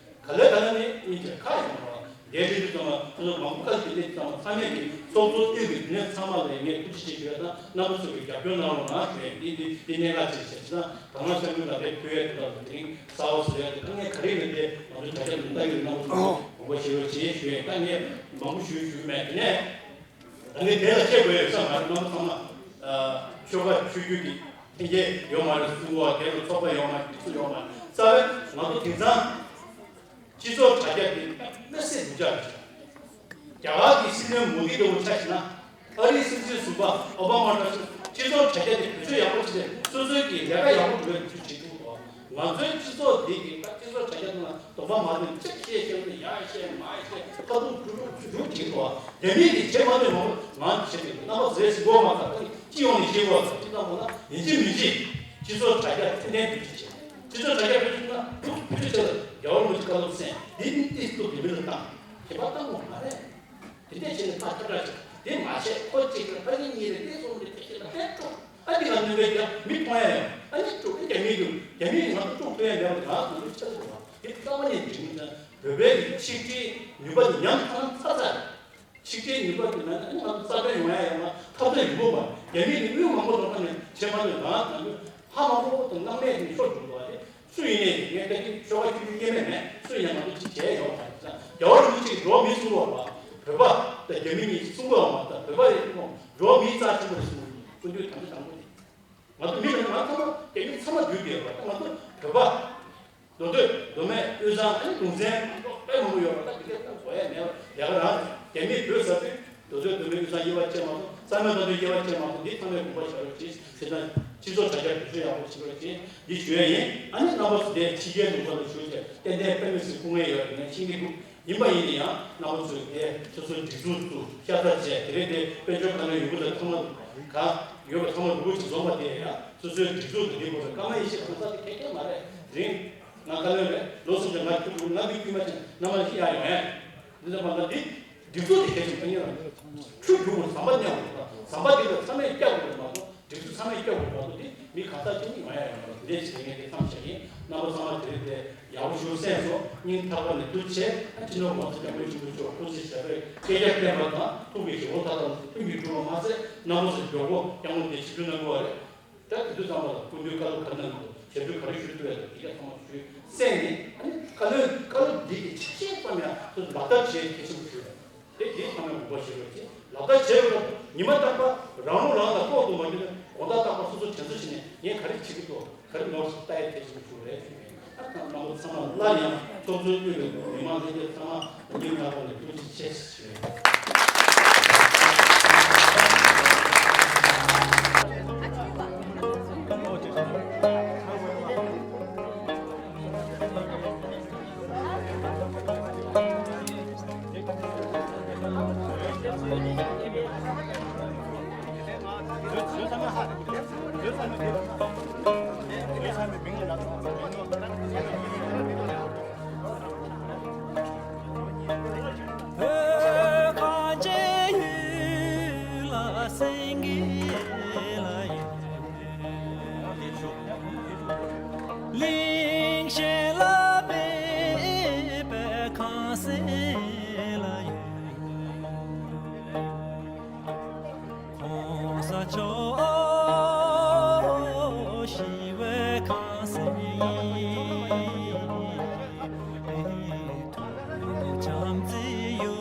ག་ལེ་ག་ལེ་ནས་ཡིན་ཀྱང་ཁ་ཡོང་མ་རེད། འདས་པའི་དུས་ཚང་མ་ཁོ་ཚོ་མང་པོ་བཀའ་བཞིན་དེ་ཚང་མ་ཚང་མས་ཀྱི་ཚོགས་གཙོ་དབུས་ཀྱི་རྒྱུན་ལས་ཚང་མ་ལ་ངས་ཐུགས་རྗེ་ཆེ་ཞུ་ཡ་དང་རྣམ་པ་ཚོ་གི་རྒྱབ་སྐྱོར་གནང་རོགས་གནང་ཞུ་ཡ། འདི་འདི་འདི་གནད་འགག་ཅིག་བྱས་ཙང་ད་ང་གཤམ་འགུལ་ལ་དེ་ཕུལ་ཡ་དེ་དག་དེ་རིང་གསར་བ་བཟོ་ཡ་དེ་དཀའ་ངལ་ག་རེ་ཡོད་དེ་ང་ཚོའི་དྲ་རྒྱ་ལུང་བསྟན་ཡོད་རྣམ་པ་ཚོ་དགོངས་པ་བཞེས་རོགས་བྱེད་ཞུ་ཡ། དཀའ་ངལ་མང་པོ་ཞུ་ཞུ་མེད། དེ་ནས་ད་ངས་དེ་ལ་བཤད་དགོས་ཡོད་ས་མ་རེད། རྣམ་པ་ཚང་མ་ཆོལ་ཁ་ཆོས་བརྒྱུད་ཀྱི་འཐེན་འཁྱེར་ཡོད་མ་རེད། གསུང་བ་དེ་ལ་ཚོགས་པ་ཡོད་མ་རེད། སུ་ཡོད་མ་རེད། རྩ་བའི་ང་ཚོ་དེང་སང་སྤྱི་ཚོགས་དྲ་རྒྱ་དེ་དམིགས་བསལ་སྡུག་ཅག་རེད། རྒྱ་གར་གྱི་སྲིད་བློན་མོ་དི་འདྲ་བོ་ཆ་བཞག་ན་ཨ་རིའི་སྲིད་འཛིན་ཟུར་པ་ཨོ་བྷ་མ་འདྲ་ཞིག་སྤྱི་ཚོགས་དྲ་རྒྱ་དེ་བེད་སྤྱོད་ཡག་པོ་བྱས་ཏེ་སོ་སོའི་གི་ལས་ཀ་ཡག་པོ་སྒྲུབ་པའི་ཚུལ་བྱེད་ཐུབ་པ། ང་ཚོའི་སྤྱི་ཚོགས་འདི་གི་ད་སྤྱི་ཚོགས་དྲ་རྒྱ་ནང་ལ་སྡོམ་པ་མ་ཐོན་གཅིག་བཤད་བཤད་ཡར་བཤད་མར་བཤད་ཁ་ཐུག་ཐུག་ཐུག་ཐུག་བྱེད་ཐུབ་པ། རྒྱ་མིས་གི་བྱེད་མ་ཐུབ་མང་པོ་ང་ཚོ་བྱེད་ཐུབ། རྣམ་པ་ཚོས་གཟིགས་དགོས་མ་ཐག་སྤྱི་ཡོངས་ནས་ཤེས་དགོས་པ་སྤྱི་ཚོགས་ནང་ལ་ཡིན་གཅིག་མིན་གཅིག་སྤྱི་ཚོགས་དྲ་རྒྱ་ཏན་ཏན་སྒྲིག་གཞི་བྱེད། སྤྱི་ཚོགས་དྲ་རྒྱ་བེད་སྤྱོད་ན་ཐུག་ཕུལ་ཚེ་ལ་རྒྱལ་བ་རིན་པོ་ཆེ་བཀའ་སློབ་གསན་འདི་ནི་ཏིས་ཏུ་དེ་མི་ལ་བཏང་དེ་པ་བཏང་དགོས་མ་རེད། དེ་འདྲས་བྱས་ནས་ཕར་ཁྱབ་བསྒྲགས་བྱས་དེ་མ་བྱས་ཁོ་གཅིག་ལ་ཕ་གི་གཉིས་ལ་དེ་སོང་དེ་དེ་ཞིག་ལ་དེ་སྤྲོ་ཨ་འདི་ལ་གནོད་པའི་རྒྱ་མི་མཐོང་ཡ་ཡོད་ཨ་ནི་སྤྲོ་ཨ་རྒྱ་མི་གི་རྒྱ་མི་གི་ང་ཚོ་སྤྲོ་ཐུབ་ཡ་མེད་པ་ང་ཚོ་ཚོ་ཆགས་འདུག་བ། དེ་རྩ་བ་ནས་འགྲིག་མི་འདུག་བོད་པའི་གི་ཆིག་སྒྲིལ་ནུས་པ་དེ་ཉམས་ཐག་ཚ་ཚ་རེད། ཆིག་སྒྲིལ་ནུས་པ་དེ་མེད་ན་ཨ་ནི་ང་ཚོ་རྩ་དོན་ཡོང་ཡ་ཡོད་ན་ཐབས་ཚད་ཡོང་གི་མ་རེད། རྒྱ་མི་གི་དངུལ་མང་པོ་ཐོག་ཁ་ནས་བྱས་མ་ཐུབ་ང་ང་ཚོ་ཧ་མ་གོ་དང་སྣང་མེད་ནས་ཤོར་འགྲོ་འདུག་བ་རེད། སུ་ཡིན་ནའི་ངས་ད་གིན་ཤོག་ཁ་ཆུ་ཆུ་སྐྱེ་མེད་མེད་སུ་ཡིན་ན་ང་ཚོ་ཅིག་བྱས་ཡོད་མ་རེད་ཟེར། རྒྱལ་བ་རིན་པོ་ཆེ་གིས་འགྲོ་བ་མིའི་གསུང་གི་ཡོད་རེད་བ། བོད་པ་དང་རྒྱ་མི་གཉིས་གསུང་གི་ཡོད་མ་རེད། བོད་པ་ཡིན་ནོ་འགྲོ་བ་མིའི་རྩ་ཆེན་པོ་རེད་གསུང་གི་ཡོད། སྐུ་མདུན་དམ་བཅའ་དང་པོ་དེ་ང་ཚོ་མི་ལ་ང་ཚང་མ་རྒྱ་མི་ཚང་མ་འདུས་བསྡད་ཡོད་རེད་བ། ད་ང་ཚོ་བོད་པ་མདོ་སྟོད་མདོ་སྨད་དབུས་གཙང་ཨ་ནི་དུང་ཚན་དཔེ་མང་པོ་ཡོད་རེད་བ། ད་དེ་གས་ད་གོ་ཡ་མེད་པ་ལས་ཀ་རང་རེད། རྒྱ་མིས་བོད་ཟ་དུས་མདོ་སྟོད་མདོ་སྨད་དབུས་གཙང་དབྱེ་བ་ཕྱེ་མ་སོང་། རྩ་དབུ་མདོ་སྟོད་དབྱེ་བ་ཕྱེ་མ་སོང་། འདི་ཚང་མས་དགོངས་པ་བཞག་རོགས་གྱིས། དེ་དང་སྤྱི་ཚོགས་དྲ་རྒྱ་བེད་སྤྱོད་ཡག་པོ་བྱེད་རོགས་གྱིས། འདི་ཞུ་ཡ་ཡིན། ཨ་ནི་རྣམ་པ་ཚོ་དེ་ཕྱི་རྒྱལ་ལུང་པ་ལ་བཞུགས་བྱས་ཏན་ཏན་དཔེ་མི་སྲིད་སྐུ་ངལ་ཡོད་རེད་ངས་ཤེས་ཀྱི་འདུག་ཡིན་པ་ཡིན་ན་ཡང་རྣམ་པ་ཚོས་དེ་སོ་སོའི་སྒྲིག་འཛུགས་སུ་ཤ་ཚ་བྱས་དེ་རིང་དེ་དཔལ་འབྱོར་བཀའ་བློན་ཡོང་གི་འདུག་ཚང་མ་ག་ཡོད་པ་ཚང་མ་རུ་སྒུག་ཅིག་འཛོམས་པ་དེ་ཡང་སོ་སོའི་སྒྲིག་འཛུགས་དང་འདི་བོ་ལ་སྐར་མ་ཡེ་ཤེས་གང་ཟག་དེ་གལ་ཆེན་མ་རེད། དེ་རིང་ང་བཀའ་བློན་རེད། ལོ་གསུམ་ཙམ་ང་ཁྱུག་ཁྱུག་ང་མི་དཀྱུས་མ་ཅན་རྣམ་པ་ལ་ཤི་ཡག་ཡོང་ཡ། འདི་ལ་མ་ལ་འདི་སྒྲིག་འཛུགས་དེ་གལ་ཆེན་པོ་ཡིན་ལ། ཆུ་རྒྱུག་དགོས་ཟམ་པ་མཉམ་དགོས་ཟམ་པ་འདི་ལ་ཚང་མས་སྐྱབས་དགོས་མ་གཏོགས། སྒྲིག་འཛུགས་ཚང་མས་སྐྱོབ་དགོས་པ་དེ་མི་གང་ཟག་གཅིག་གཉིས་མ་ཡ་ཡོང་བ་དེ་འདྲས་བྱེད་མཁན་དེ་མཚམས་བཞག་ཡིན། རྣམ་པ་ཚང་མ་དེ་རིང་དེ་ཡག་པོ་ཞིག་གསན་སོང་། སྙིང་ཐག་པ་ནས་ཐུགས་རྗེ་ཆེ། ཨ་སྤྱི་ནོར་གོང་ས་སྐྱབས་མགོན་ཆེན་པོ་མཆོག་སྐུ་ཚེ་ཞབས་པད་བསྐལ་བརྒྱར་བརྟན་པ་དང་ཐུགས་ཀྱི་བཞེད་དགོངས་མཐའ་དག་ལ་ཀུན་གྱིས་སྤྲུལ་པ་མ་ཟད་རྣམ་པ་ཚོ་མགྱོགས་པོ་སྐྱབས་མགོན་དེ་ཆིབས་བསྒྱུར་གནང་དགོས་པ་རེད། ད་དེ་དུས་ཚང་མ་ལ་སྐུ་མདུན་བཀའ་སློབ་ག་རེ་གནང་དགོས་ཞབས་ཞུ་ག་རེ་ཞུ་ཐུབ་ཡ་དང་དེ་ག་ཚང་མ་ཞུས་གསན་ནས་ཨ་ནི་བཀའ་བློན་བཀའ་སློབ་འདི་གི་ཆ་ཤས་ཙམ་ཡང་ཚོ་ལག་བསྟར་བྱེད་གལ་ཆེན་པོ་ཞུས་པ་དེ་དེ་ཚང་མས་དགོངས་པ་བཞེས་རོགས་གྱིས། ལག་བསྟར་བྱེད་རོགས། ཉི་མ་རྟག་པར་རང་ལུགས་རང་ལ་ལྐོག་ཏུ་མ་གྱུར་ནས་དགོང་དག་རྟག་པར་སོ་སོ་དྲན་གསོ་བྱས་ནས་ངས་ག་རེ་བྱེད་ཀྱི་འདུག་ག་རེ་ནོར་སོང་ལྟ་ཡ་གལ་ཆེན་པོ་ཞིག་རེད་ཞུ་ཡིན། ད་ཁོང་རྣམ་པ་ཚང་མ་སླར་ཡང་ཚོགས་གཙོས་དབུས་པའི་མི་མང་ལྷན་རྒྱས་ཚང་མ་སྙིང་ཐག་པ་ནས་ཐུགས་རྗེ་ཆེ་ཞུ་ཡིན། གླིང་གཞན་ལ་མེད་པའི་ཁང་གསེང་ལ་ཡོད། ༸གོང་ས་མཆོག་ཞི་བའི་ཁང་གསེང་ཡིན། ཐུགས་བྱམས་བརྩེ་གཡོ་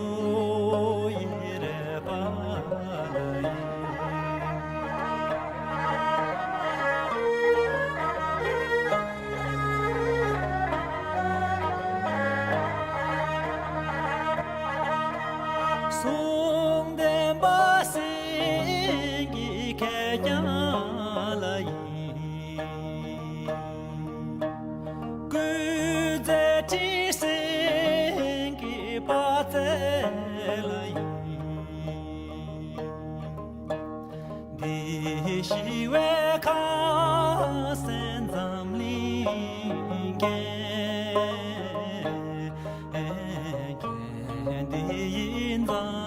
ཡི་རལ་པ་ལ་ཡིན། གསུང་བདེན་པ་སེང་གེ་གད་རྒྱངས་ལ་ཡིན། སྐུ་ཚེ་ཁྲི་སེང་གེ་དཔལ་རྩལ་ལ་ཡིན། འདི་ཞི་བའི་ཁང་གསེང་འཛམ་གླིང་རྒྱས། འདི་ཡི་འཛམ་